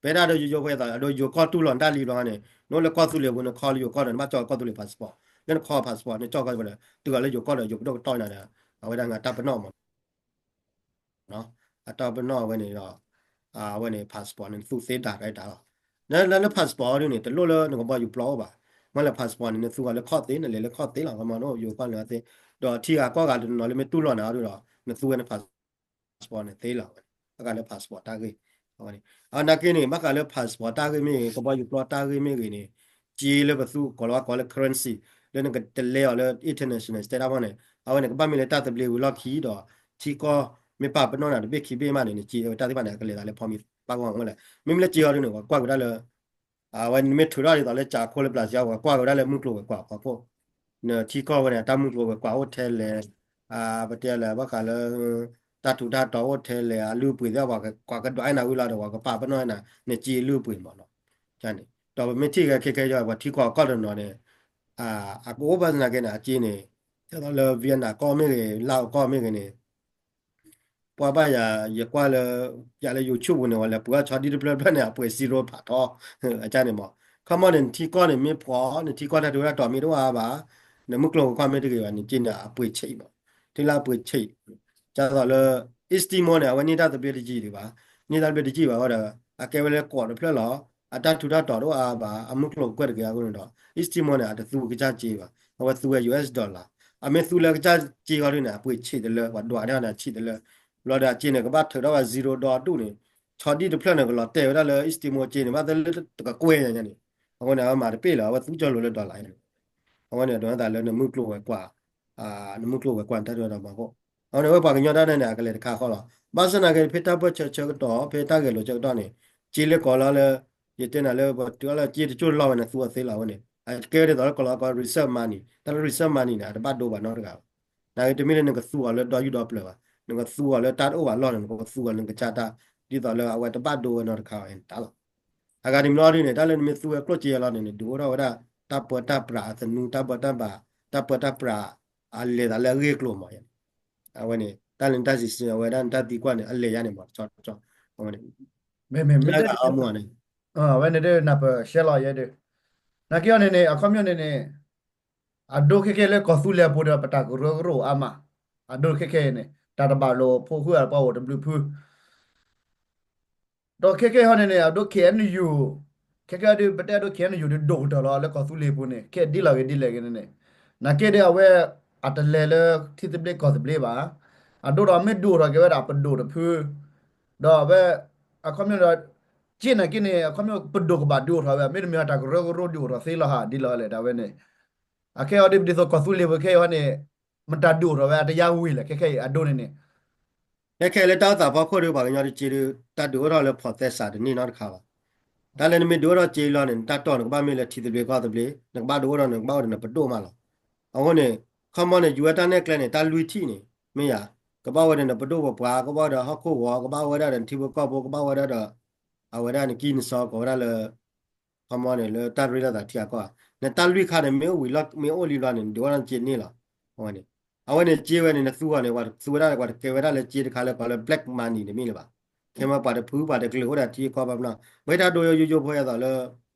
ပဝဲဒၣ်ဒီးယိယိဖိသး အဒိယိၤကီၢ်တူၢ်လိာ်နတၢ်လံဘျီန့ၣ် နအိၣ်လၢကီၢ်သူလ့ၤပူၤ နခီလၢယိၤကီၢ်ဒီး နဘၣ်ကၠီၣ်ကီၢ်သူလ့ၤ passport လၢနခီ passport နကၠီၣ်ကီၢ်လၢ တုၤအီၤလၢယိၤကီၢ်ဒီး ယိၤပဒိၣ်ကတီၢ်နၤဒီး အဝဲဒၣ်ငါတၢ်ပနီၣ်မး အတၢ်ပနီၣ်အဝဲန့ၣ်ဒီး အဝဲန့ၣ် passport န့ၣ် နသူသ့ဒၣ်တၢ်လီၤ. လၢ လၢ passport ဒ်န့ၣ် တလိၣ်လၢနကဘီယူၤပျီအိၣ်ဘၣ်. မ့ၢ်လၢ passport န့ၣ် နသူအီၤလၢခီၣ်သ့ နလဲၤလၢခီၣ်သ့လီၤ. ခီမီန့ၣ် ယိၤကီၢ်လၢအသ့, ဒီးထံဂၤကီၢ်ဂၤတနီၤလၢမ့ၢ်တူၢ်လိာ်နၤအီၤဒီး နသူဝဲန့ၣ် passport န့ၣ်သ့လီၤ. ဘၣ်ဃးလၢ passport တၢ်ဂ့ၢ်, အနာ်က့န့ၣ် ဘၣ်ဃးလၢ passport တၢ်ဂ့ၢ်မ့ၢ်ဂ့ၤ ကဘီယူၤပျီတၢ်ဂ့ၢ်မ့ၢ်ဂ့ၤန့ၣ် စ့လၢပသူကိးလီၤဝဲကိးလၢ currency လၢနကတလဲအီၤလၢ international standard ဖီန့ၣ် အဝဲန့ၣ် ကဘၣ်မ့ၢ်လၢတၢ်သဘျ့ဝံၤလီၢ်ခံဒီး ထံကီၢ်မ့ၢ်ပာ်ပနီၣ်နၤတဘ့ၣ်ခံဘ့ၣ်မးန့ၣ် နစ့ဝဲတၢ်သ့ၣ်တဖၣ်န့ၣ် အကလဲၤသးလၢဖီမံၤပၣ်ဂီၢ်အဂီၢ်လဲၣ်. မ့မ့ၢ်လၢစ့အီၤဒ်န့ၣ် ပှၤကွၢ်က့ၤဝဲဒၣ်လၢ အဝဲနမ့ၢ်ထုးထီၣ်ဒ်သိးလၢကၠးခိၣ်လၢပျၢၤစ့အီၤ ပှၤကွၢ်က့ၤဝဲဒၣ်လၢမုၢ်ကျိၤဝဲၤကွာ်ဖီခိၣ်, နထံကီၢ်ဝဲန့ၣ် တၢ်မုၢ်ကျိၤဝဲၤကွာ်အိၣ်ထဲလဲၣ်, ပတဲလၢဘၣ်ဃးလၢ တၢ်ထူးတၢ်တီၤအိၣ်ထဲလဲၣ် အလုၢ်အပှ့ၤသ့ၣ် ပှၤကဒွးနၤဝံၤလီၤဒီး ပှၤကပာ်ပနီၣ်နၤ နစ့လုၢ်အပှ့ၤမးနီၤ. န့ၣ် ဒီးပမ့ၢ်ထံၣ်ဂဲၤခဲခဲအံၤ ပှၤထံကီၢ်ကီၢ်တနီၤန့ၣ် အကအိၣ်ဘၣ်သနာ်က့န့ၣ် အစ့န့ၣ် ဒ်သိးလၢ Vietnam ကီၢ်မ့ၢ်ဂ့ၤ Laos ကီၢ်မ့ၢ်ဂ့ၤန့ၣ် ပှၤဘၣ်ယၤ ယကွၢ်လၢ ယၤလၢ YouTube ပူၤန့ၣ် ပှၤလဲၤပှ့ၤအီၣ်ဆီဒံၣ်တဖျၢၣ်တဖျၢၣ်န့ၣ် အပှ့ၤ zero ဖးထီ အကါန့ၣ်မး. ခီမီန့ၣ် နထံကီၢ်န့ၣ်မ့ၢ်ဖှီၣ် နထံကီၢ်တၢ်ထူးတၢ်တီၤမ့ၢ်တအိၣ်အါဘၣ် နမုၢ်ကျိၤဝဲၤကွာ်မ့ၢ်တဂ့ၤဘၣ် နစ့န့ၣ် အပှ့ၤဆံးမး. တုၤလၢအပှ့ၤဆံး ဒ်သိးလၢ East Timor န့ၣ် အဝဲန့ၢ်တၢ်သဘျ့တယံာ်ဒံးဘၣ်, န့ၢ်တၢ်သဘျ့တယံာ်ဘၣ်ဝဲဒီး အကဲဝဲလၢကီးတဖျၢၣ်လီၤ. အတၢ်ထူးတၢ်တီၤတအိၣ်အါဘၣ် အမုၢ်ကျိၤကွဲၢ်တဂ့ၤအဃိန့ၣ်ဒီး East Timor န့ၣ် အတသူကစၢ်စ့ဘၣ် အဝဲသူဝဲ US dollar အမ့ၢ်သူလၢကစၢ်စ့ဃီဒ်န့ၣ် အပှ့ၤဆံးတလၢ ပှၤဒွးန့ၢ်အီၤန့ၣ်ဆံးတလၢ ဘျီဒီးအစ့န့ၣ် ကဘၣ်ထုးထီၣ်ဝဲ zero ဒီဒူၣ်န့ၣ် ဆီဒံၣ်တဖျၢၣ်န့ၣ် ကလီၤတဲာ်ဝဲဒၣ်လၢ East Timor စ့န့ၣ် ဘၣ်သ့လၢတကကွဲၢ်ညါန့ၣ်. အဃိန့ၣ် အဝဲမၤတပ့ၢ်လၢၤ အဝဲသူကၠီလိၤလၢ dollar အံၤန့ၣ်. အဃိန့ၣ် ဒိးန့ၢ်သးလၢနမုၢ်ကျိၤဝဲၤကွာ် နမုၢ်ကျိၤဝဲၤကွာ်နတၢ်ထူးတၢ်တီၤမးအဃိ အဃိန့ၣ် အဝဲပှၤကညီတၢ်န့ၣ်န့ၣ် အကလဲၤတခါဃီလီၤ. ဘၣ်ဆၣ်သနာ်က့ ဖဲတၢ်ပၢၢ်ဆၢဆၢကတီၢ် ဖဲတၢ်ဂဲၤလိာ်ဆၢကတီၢ်န့ၣ် စ့လၢကိးလီၤလၢ ယတဲနၤလၢ ပတုၤလၢစ့တကၠိၢ်လီၢ်ဝဲန့ၣ် သူအီၤသ့လီၤဝဲန့ၣ် အကဲဝဲဒ်သိးလၢကိးလီၤကိး reserve money တၢ်လၢ reserve money န့ၣ် အတဘၣ်ဒိဘၣ်နီတဂၤဘၣ်. နာ်က့တမ့ၢ်လၢနကသူအီၤလၢဒီယူၢ်ဒီပျၢၤဘၣ်, နကသူအီၤလၢတၢ်တအိၣ်ဘၣ်လီၢ်န့ၣ် နကသူအီၤလၢနကစၢ်တၢ် ဒ်သိးလၢအဝဲတဘၣ်ဒိဝဲနီတခါဘၣ်န့ၣ်တၢ်လီၤ. အဂၤတမံၤလီၤဒ်န့ၣ် တၢ်လၢနမ့ၢ်သူဝဲကျိၣ်စ့အလီၢ်န့ၣ် နဒုးအိၣ်ထီၣ်ဝဲဒၣ် တၢ်ပၢတၢ်ပြးအသနူ တၢ်ပၢတၢ်ပြး တၢ်ပၢတၢ်ပြး အလဲၤသးလၢအဂ့ၢ်ကျိၤမး. အဝဲန့ၣ် တၢ်လၢနတၢ်စံးဆၢ အဝဲဒၣ်နတၢ်သံကွၢ်န့ၣ် အလဲၤယါန့ၣ်မး တကီတကီ အဝဲန့ၣ် မ့မ့ၢ် လၢအဂၤအီမူန့ၣ် အဝဲန့ၣ်ဒ်နၢ်ပၢၢ်ရှဲလီၤယဲဒၣ် နာ်က့အီၤန့ၣ်န့ၣ် အခီပညီန့ၣ်န့ၣ် အဒိခဲခဲလၢကီၢ်သူလ့ၤပူၤဒီး ပတၢ်ကရၢကရိအါမး, အဒိခဲခဲအံၤန့ၣ် တၢ်တဘၣ်လိာ်ဖိဃုာ်ပှၤအိၣ်တဘျုးဖု ဒီးခဲခဲဟီန့ၣ်န့ၣ် အဒိ K N U, ခဲခဲဒ်ပတဲအဒိ K N U ဒ်ဒိၣ်ကတၢၢ်လီၤ လၢကီၢ်သူလ့ၤပူၤန့ၣ် ခဲဒ်လီၤဂ့ၤဒ်လဲၣ်ဂ့ၤန့ၣ်န့ၣ် နာ်က့ဒီးအဝဲ အတလဲၤလၢထံသဘျ့ကီၢ်သဘျ့ဘၣ်. အဒိဒီး မ့ၢ်ဒုးအိၣ်ထီၣ်က့ၤဝဲဒၣ်ပဒိၣ်တဖု ဒီးအဝဲ အခီပညီဒီး က့နာ်က့န့ၣ် အခီပညီ ပဒိၣ်ကဘၣ်ဒုးအိၣ်ထီၣ်ဝဲ မ့တမ့ၢ်တၢ်ကရၢကရိဒုးအိၣ်ထီၣ်သ့လီၤဟးဒ်လီၤလဲၣ် တၢ်ဝဲန့ၣ် အခဲအံၤဒ်ပဒ်သိးကီၢ်သူလ့ၤပူၤခဲအံၤဟီန့ၣ် မတၤဒုးအိၣ်ထီၣ်ဝဲ အတယါဝံၤလဲၣ် ခဲခဲအံၤအဒိန့ၣ်န့ၣ် ခဲခဲလၢတၢ်အိၣ်သးဖီခိၣ်ဒီး ပှၤကညီတစ့ဒီး တၢ်ဒုးအိၣ်ထီၣ်လၢ processor တန့ၢ်နီတခါဘၣ်. တၢ်လၢနမ့ၢ်ဒုးအိၣ်ထီၣ်စ့လီၤန့ၣ် နတၢ်တီၢ်နကဘၣ်မ့ၢ်လၢထံသဘျ့ကီၢ်သဘျ့ နကဘၣ်ဒုးအိၣ်ထီၣ်န့ၣ် နကဘၣ်အိၣ်ဒီးနပဒိၣ်မးလီၤ. အဃိန့ၣ် ခီမီန့ၣ် ယူၤဝဲတၢ်နဲၣ်ကျဲန့ၣ် တၢ်လွံၢ်ထံၣ်န့ၣ် မ့ၢ်ယၤ ကဘၣ်ဝဲဒီးနပဒိၣ်ပပှၢ် ကဘၣ်ဝဲဒီးဟီၣ်ခိၣ်ဂီၤ ကဘၣ်ဝဲဒၣ်ဒီးနထံဖိကီၢ်ဖိ ကဘၣ်ဝဲဒၣ်ဒီး အဝဲဒၣ်နကံၢ်နစီကိးဝဲဒၣ်လၢ ခီမီန့ၣ် လၢတၢ်ရ့လိာ်သးထံအကီၢ်ဧါ နတၢ်လွံၢ်ခါန့ၣ် မ့ၢ်အိၣ်ဝံၤလီၢ် မ့ၢ်အိၣ်လံလီၤန့ၣ် နဒုးအိၣ်ထီၣ်စ့န့ၢ်လီၤ. အဝဲန့ၣ် အဝဲန့ၣ်စ့ဝဲန့ၣ် နသူအီၤန့ၣ် ပှၤသူဝဲဒၣ် ပှၤတကဲဝဲဒၣ်လၢစ့တခါလၢကိးလၢ black money တမ့ၢ်လၢၤဘၣ်. ခဲမ့ၢ်ပှၤတဖုပှၤတကလုာ်အိၣ်ဒီးထံကီၢ်ဘၣ်ပနီၣ် ပဝဲတၢ်ဒိယိယိဖိယသိးလၢ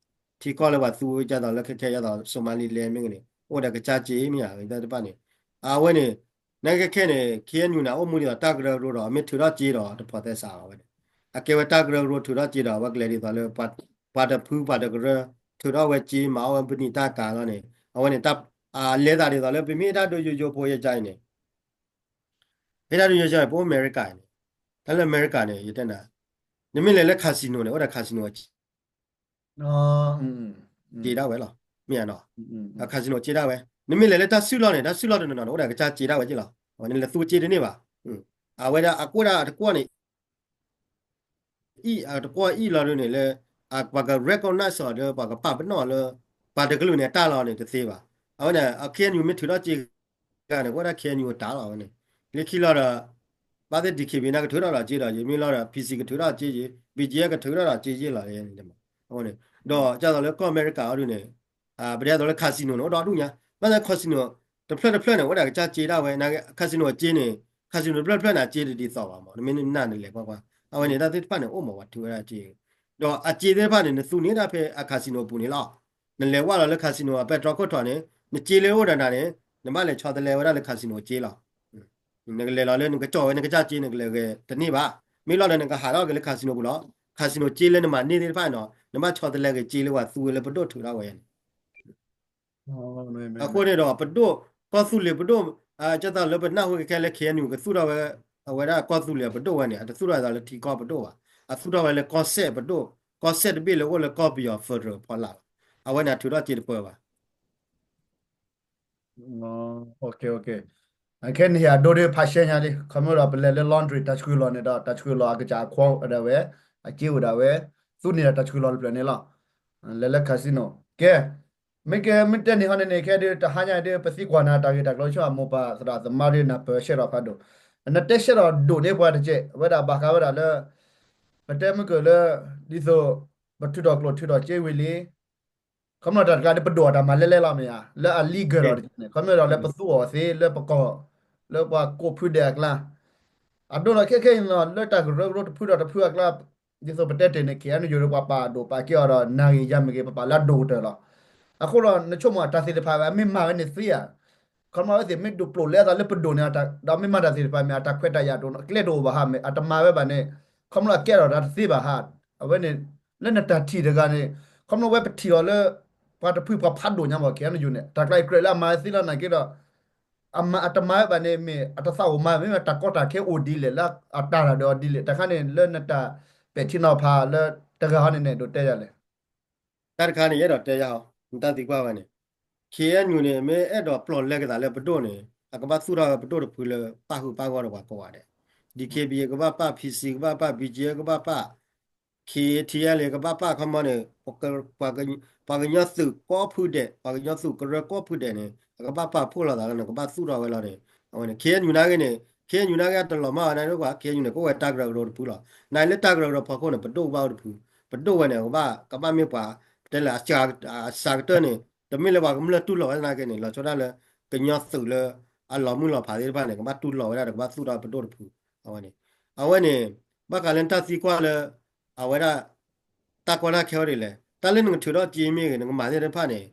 ထံကီၢ်လၢပှၤသူဝဲဒၣ်သိးလၢခဲခဲယသိး Somaliland မ့ၢ်ဂ့ၤန့ၣ် အိၣ်ဒီးကစၢ်စ့မ့ၢ်ဧါ တၢ်တဖၣ်န့ၣ် အဝဲန့ၣ် နကခဲန့ၣ် K N U န့ၣ် အိၣ်မူဒ်သိးတၢ်ကရၢကရိဒီး မ့ၢ်ထုးထီၣ်စ့ဒီး တ processor အဝဲန့ၣ် အကဲဝဲတၢ်ကရၢကရိထုးထီၣ်စ့ဒီး အဝဲကလဲၤဒ်သိးလၢ ပှၤတဖုပှၤတကရၢ ထုးထီၣ်ဝဲစ့ မၤအီၣ်ဝဲပနံာ်တၢ်ကၤလီၤန့ၣ် အဝဲန့ၣ် အလဲၤသးဒ်သိးလၢ ပမ့ၢ်တၢ်ဒိယိယိဖိယကအံၤန့ၣ် ဟ့ၣ်တၢ်ဒိယိယိ ပအိၣ်အမဲရကၤန့ၣ် တၢ်လၢအမဲရကၤန့ၣ် ယတဲနၤ နမ့ၢ်လဲၤလၢ casino န့ၣ် အိၣ်ဒီး casino စ့ဒၣ်ဝဲလီၤ မ့ၢ်ဧါနီၤ casino စ့ဒၣ်ဝဲ နမ့ၢ်လဲၤလၢတၢ်စုၣ်လီၢ်န့ၣ် တၢ်စုၣ်လီၢ်တနီၤနီၤန့ၣ် အိၣ်ဒီးကစၢ်စ့ဒၣ်ဝဲက့လီၤ နလဲၤသူစ့တန့ၢ်ဘၣ် အဝဲဒၣ်အကွၢ်ဒၣ်တကွၢ်န့ၣ် အံၤ အတကွီၢ်အံၤလီၤဒ်န့ၣ်လၢ ပှၤက recognize အီၤဒီး ပှၤကပာ်ပနီၣ်လၢ ပှၤတကလုာ်န့ၣ် အတၢ်လီၤန့ၣ် တသ့ဘၣ်. အဝဲန့ၣ် K N U မ့ၢ်ထုးထီၣ်စ့ဂၤန့ၣ် ကဝဲဒၣ် K N U အတၢ်လီၤဝဲန့ၣ် လၢခံလီၤဒီး ဘၣ်သ့ၣ် D K B န့ၣ် ကထုးထီၣ်ဒီးစ့ဒီး ယမ့ၢ်လီၤဒီး P C ကထုးထီၣ်စ့ယ့ B G F ကထုးထီၣ်ဒီးစ့ယ့လီၤ. အဝဲန့ၣ် ဒီးကသိးလၢကီၢ်အမဲရကၤအီၤဒ်န့ၣ် ပတဲသိးလၢ casino န့ၣ် အိၣ်ဒီဒူၣ်ညါ ဘၣ်ဆၣ် casino တဖျၢၣ်တဖျၢၣ်န့ၣ် အိၣ်ဒၣ်ကစၢ်စ့ဒၣ်ဝဲ casino အစ့န့ၣ် casino တဖျၢၣ်တဖျၢၣ်န့ၣ် အစ့တဒ်သိးဘၣ်မး နမ့ၢ်နနၢ်နလဲၤကွၢ်ကွၢ် အဝဲန့ၣ် တၢ်သ့ၣ်တဖၣ်န့ၣ် အိၣ်မးပှၤထုးဝဲဒၣ်စ့ ဒီးအစ့သ့ၣ်တဖၣ်န့ၣ် နသူန့ၢ်ဒၣ်ဖဲအ casino အပူၤန့ၣ်လီၤ. နလဲၤဝဲလီၤလၢ casino အပဲတြီခိၣ်ထီၣ်န့ၣ် နစ့လၢအိၣ်ဒီးနၤန့ၣ် နဘၣ်လဲၤဆီတလဲဝဲဒၣ်လၢ casino အစ့လီၤ. နကလဲၤလီၤလၢနကကၠီၣ်ဝဲနကစၢ်စ့ နကလဲၤဂဲၤတန့ၢ်ဘၣ်. မ့ၢ်လီၤဒီးနကဟးထီၣ်က့ၤလၢ casino ပူၤလီၤ. casino စ့လၢနမၤန့ၢ်သ့ၣ်တဖၣ်န့ၣ်ဒီး နဘၣ်ဆီတလဲက့ၤစ့လၢပှၤသူဝဲလၢပဒိၣ်ထုးထီၣ်ဝဲန့ၣ် အဃိန့ၣ်ဒီး ပဒိၣ် ကီၢ်သူလ့ၤပဒိၣ် ကၢ်သးလၢပနၢ်ဟူခဲခဲလၢ KNU ကသူၣ်ထီၣ်ဝဲ အဝဲဒၣ်ကီၢ်သူလ့ၤပဒိၣ်ဝဲန့ၣ် အတသူၣ်ထီၣ်ဝဲလၢထံကီၢ်ပဒိၣ်ဘၣ်. အသူၣ်ထီၣ်ဝဲလၢကီၢ်စဲၣ်ပဒိၣ်, ကီၢ်စဲၣ်တဘ့ၣ်လၢအိၣ်လၢကီၢ်ပယီၤ federal ဖီလာ်ဘၣ်. အဝဲန့ၣ်အထုးထီၣ်စ့တပၢၢ်ဘၣ်. ခဲန့ၣ်အဒိဒ်ဖးရှဲညါလံ ခီမ့ၢ်ဒီးပလဲၤလၢ laundry တၢ်ဆှုၣ်လီၤန့ၣ်ဒီး တၢ်ဆှုၣ်လီၤအကစၢ်အခွီဒၣ်ဝဲ အစ့အိၣ်ဒၣ်ဝဲ သူန့ၢ်ဒီးတၢ်ဆှုၣ်လီၤတဖျၢၣ်န့ၣ်လီၤ. လဲၤလၢ casino ကဲ မ့ၢ်ကဲမ့ၢ်တဲန့ၣ်ဟီန့ၣ်န့ၣ် ခဲဒ်တဟါညါဒ်ပသံကွၢ်နၤတၢ်ဂ့ၢ်တၢ်ကျိၤဆၢအမိၢ်ပၢ်သရၣ်သမါဒ်နၢ်ပၢၢ်ရှဲဒီးဖးဒိၣ် နတဲရှဲဒီးဒိၣ်န့ၢ်ပှၤတကဲး အဝဲဒၣ်ဘၣ်ဃးဝဲဒၣ်လၢ ပတဲမုၢ်ကၢၢ်လၢ ဒ်သိး ပထုးထီၣ်ကျိၣ်ထုးထီၣ်စ့ဝံၤလံ ခီဖျိတၢ်တခါဒ်ပဒိၣ်အတၢ်မၤလဲလဲလီၤမ့ၢ်ဧါ လၢအ legal ဒီးတကဲးန့ၣ် ခီမ့ၢ်ဒီးလၢပသူအီၤသ့လၢပကီၢ် လၢပှၤကိးဖုဒဲးအကျါ အဒိဒီးခဲခဲအံၤနီၤ လၢတၢ်ကရၢကရိတဖုဒီးတဖုအကျါ ဒ်သိးပတဲတ့ၢ်န့ၣ် KNU ဒီးပှၤပာ်အဒိၣ်ပာ်ကဲအီၤဒီး နၤဂ့ၤယၤမ့ၢ်ဂ့ၤ ပပာ်လၢအဒိၣ်ကတၢၢ်လီၤ. အဃိဒီး နဆိကမိၣ်အတၢ်သ့ၣ်တဖၣ်ဝဲ အမ့ၢ်မၤဝဲန့ၣ်သ့ဧါ ခီမ့ၢ်အဝဲသ့ၣ်မ့ၢ်ဒိးပျိာ်လဲအသးလၢပဒိၣ်န့ၣ် ဒီးမ့ၢ်မၤတၢ်သ့ၣ်တဖၣ်မ့ၢ် အတၢ်ခွဲးတၢ်ယာ်တအိၣ် အကျဲတအိၣ်ဘၣ်ဟါမ့ၢ် အတမၤဝဲဘၣ်န့ၣ် ခီမ့ၢ်အကဲထီၣ်တၢ်တသ့ဘၣ်ဟါ အဝဲန့ၣ် လၢနတၢ်ထံၣ်တဂၤန့ၣ် ခီမ့ၢ်ဝဲပထံၣ်အီၤလၢ ပှၤတဖုပှၤဖးဒိၣ်ညါမ့ၢ် KNU န့ၣ် တၢ်ကျါအံၤကြၢးလၢအမၤဝဲသ့လီၤနာ်က့ဒီး အမၤအတမၤဝဲဘၣ်န့ၣ် မ့ၢ်အတသးအိၣ်မၤ မ့မ့ၢ်တၢ်ကီတၢ်ခဲအိၣ်ဒ်လဲၣ် လၢအတၢ်ရၤဒီးအီၤဒ်လဲၣ် တခါန့ၣ် လၢနတၢ်ပဲာ်ထံနီၤဖးလၢတဂၤဟီန့ၣ်န့ၣ် ဒိးတဲယၤလဲၣ် တၢ်တခါန့ၣ် ယအဲၣ်ဒိးတဲယၤ နတၢ်သံကွၢ်ဝဲန့ၣ် KNU န့ၣ် မ့ၢ်အဲၣ်ဒိးပျိာ်လဲက့ၤသးလၢပဒိၣ်န့ၣ် အကဘၣ်သူၣ်ထီၣ်ဝဲပဒိၣ်တဖုလၢပၣ်ဃုာ်ပၣ်ဂီၢ်ဒီးပှၤကိးဂၤဒဲး DKBA ကဘၣ်ပၣ် PC ကဘၣ်ပၣ် BGF ကဘၣ်ပၣ် KTLA ကဘၣ်ပၣ်ခီမီန့ၣ် ပှၤကညီသုးကိးဖုဒဲး ပှၤကညီသုးကရၢကိးဖုဒဲးန့ၣ် အကဘၣ်ပာ်ဖှိၣ်လိာ်သးလၢန့ၣ် ကဘၣ်သူၣ်ထီၣ်ဝဲလီၤန့ၣ် အဝဲန့ၣ် KNU နာ်က့န့ၣ် KNU နာ်က့အတလီၤမၢ်ဝဲဒၣ်ဒ်ပှၤ KNU န့ၣ် ကအိၣ်ဝဲတၢ်ကရၢကရိတဖုလီၤ. နာ်က့လၢတၢ်ကရၢကရိဖီခိၣ်န့ၣ် ပဒိၣ်ကဘၣ်အိၣ်တဖု ပဒိၣ်ဝဲန့ၣ် ကဘၣ် ကဘၣ်မ့ၢ်ပှၤ ပတဲလၢ အစှၤကတၢၢ်န့ၣ် တမ့ၢ်လၢပှၤကမျၢၢ်တူၢ်လိာ်ဝဲသနာ်က့န့ၣ် လီၤဆီဒၣ်လၢ ကညီသုးလၢ အလီၤမုၢ်လီၤဖးသ့ၣ်တဖၣ်န့ၣ် ကဘၣ်တူၢ်လိာ်ဝဲဒၣ်ဒီး ကဘၣ်သူၣ်ထီၣ်ပဒိၣ်တဖု အဝဲန့ၣ် အဝဲန့ၣ် ဘၣ်ဃးလၢနတၢ်သံကွၢ်လၢ အဝဲဒၣ် တၢ်ကီတၢ်ခဲအိၣ်ဒ်လဲၣ် တၢ်လၢနကထုးထီၣ်စ့မ့ၢ်ဂ့ၤ နကမၤသ့ၣ်တဖၣ်န့ၣ်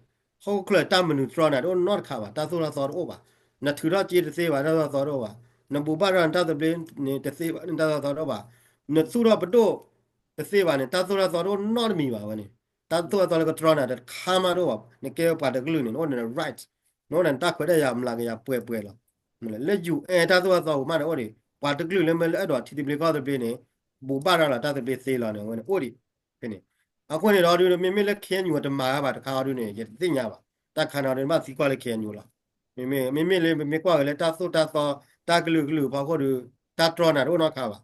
ဟီၣ်ခိၣ်ချၢတၢ်မနုၤတြီနၤတအိၣ်နီတခါဘၣ် တၢ်သိၣ်တၢ်သီတအိၣ်ဘၣ် နထုးထီၣ်စ့တသ့ဘၣ် တၢ်သိၣ်တၢ်သီတအိၣ်ဘၣ် နဘူၣ်ဘၣ်ရၤနတၢ်သဘျ့န့ၣ်တသ့ဘၣ် တၢ်သိၣ်တၢ်သီတအိၣ်ဘၣ် နသူၣ်ထီၣ်ပဒိၣ်တသ့ဘၣ်န့ၣ် တၢ်သိၣ်တၢ်သီတအိၣ်နီတမံၤဘၣ်ဝဲန့ၣ် တၢ်သိၣ်တၢ်သီလၢကတြီနၤတခါမးတအိၣ်ဘၣ် နကဲပှၤတကလုာ်န့ၣ် နအိၣ်ဒီးန right နအိၣ်ဒီးနတၢ်ခွဲးတၢ်ယာ် မျးကယၤပှဲၤပှဲၤလီၤ. လၢ ယူၣ်အဲၣ် တၢ်သိၣ်တၢ်သီပူၤမးန့ၣ်အိၣ်ဒံး ပှၤတကလုာ်လၢမ့ၢ်လၢအဲၣ်ဒိးထံသဘျ့ကီၢ်သဘျ့န့ၣ် ဘူၣ်ဘၣ်ရၤလီၤတၢ်သဘျ့သ့လီၤန့ၣ် အဝဲန့ၣ်အိၣ်ဒံး ဖဲန့ၣ် အဃိန့ၣ်ဒီးဒုး မ့မ့ၢ်လၢ KNU တမၤဝဲဘၣ်တခါအီၤဒုးန့ၣ် ယတသ့ၣ်ညါဘၣ် တၢ်ခါန့ၣ်အီၤဒုး နဘၣ်သံကွၢ်လၢ KNU လီၤ. မ့မ့ၢ် မ့မ့ၢ်လၢ ပမ့ၢ်ကွၢ်က့ၤလၢတၢ်သိၣ်တၢ်သီ တၢ်ကလုာ်ကလုာ်ဖီခိၣ်ဒုး တၢ်တြီနၤတအိၣ်နီတခါဘၣ်.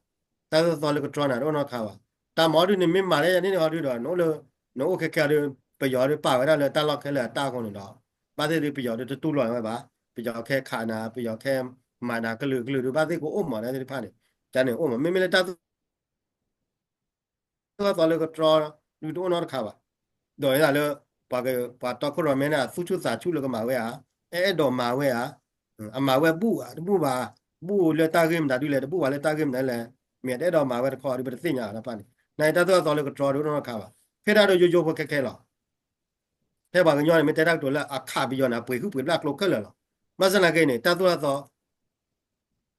တၢ်သိၣ်တၢ်သီလၢကတြီနၤတအိၣ်နီတခါဘၣ်. တၢ်မၤအီၤဒုးန့ၣ် မ့ၢ်မၤလၢယၤန့ၣ်န့ၣ်အီၤဒုးဒီး နအိၣ်လၢ နအိၣ်ခဲခဲအီၤဒုး ပယီၤဒုးပာ်ဝဲဒၣ်လၢတၢ်လီၢ်ခဲလၢာ်အတၢ်အဃိန့ၣ်ဒီး ဘၣ်သ့ၣ်ဒုးပယီၤဒုးတတူၢ်လိာ်ဝဲဘၣ်. ပယီၤခဲခးနၤ ပယီၤခဲမၤနၤကလုာ်ကလုာ်ဒုး ဘၣ်သ့ၣ်ကအိၣ်မးဒၣ်သ့ၣ်တဖၣ်န့ၣ် တၢ်န့ၣ်အိၣ်မး မ့မ့ၢ်လၢတၢ်သိၣ် တၢ်သိၣ်တၢ်သီလၢကတြီ ဒုးတအိၣ်နီတခါဘၣ်. ဒီးယသးလၢ ပှၤတီခိၣ်ရိၣ်မဲန့ၣ် သူၣ်ဆူၣ်သးဆူၣ်လၢကမၤဝဲဧါ, အဲၣ်ဒိးမၤဝဲဧါ, အမၤဝဲဘူၣ်ဧါ တဘူၣ်ဘၣ်, ဘူၣ်လၢတၢ်ဂ့ၢ်မတၤဒုလဲၣ် တဘူၣ်ဘၣ်လၢတၢ်ဂ့ၢ်မတၤလဲၣ်, မ့ၢ်အတအဲၣ်ဒိးမၤဝဲတခီဒုး ပတသ့ၣ်ညါတၢ်တဖၣ်န့ၣ် နတၢ်သိၣ်တၢ်သီလၢကတြီဒုးတအိၣ်နီတခါဘၣ်. ဖဲဒၣ်ဒီးယိယိဖိခဲခဲလီၤ. ဖဲပှၤကညီန့ၣ် မ့ၢ်တဲတၢ်ကတိၤလၢအခးပယီၤန့ၣ် ပှ့ၤဟုၣ်ပှ့ၤဘျၣ်ကျိခဲလၢာ်လီၤ. ဘၣ်ဆၣ်သနာ်က့န့ၣ် တၢ်သိၣ်တၢ်သီ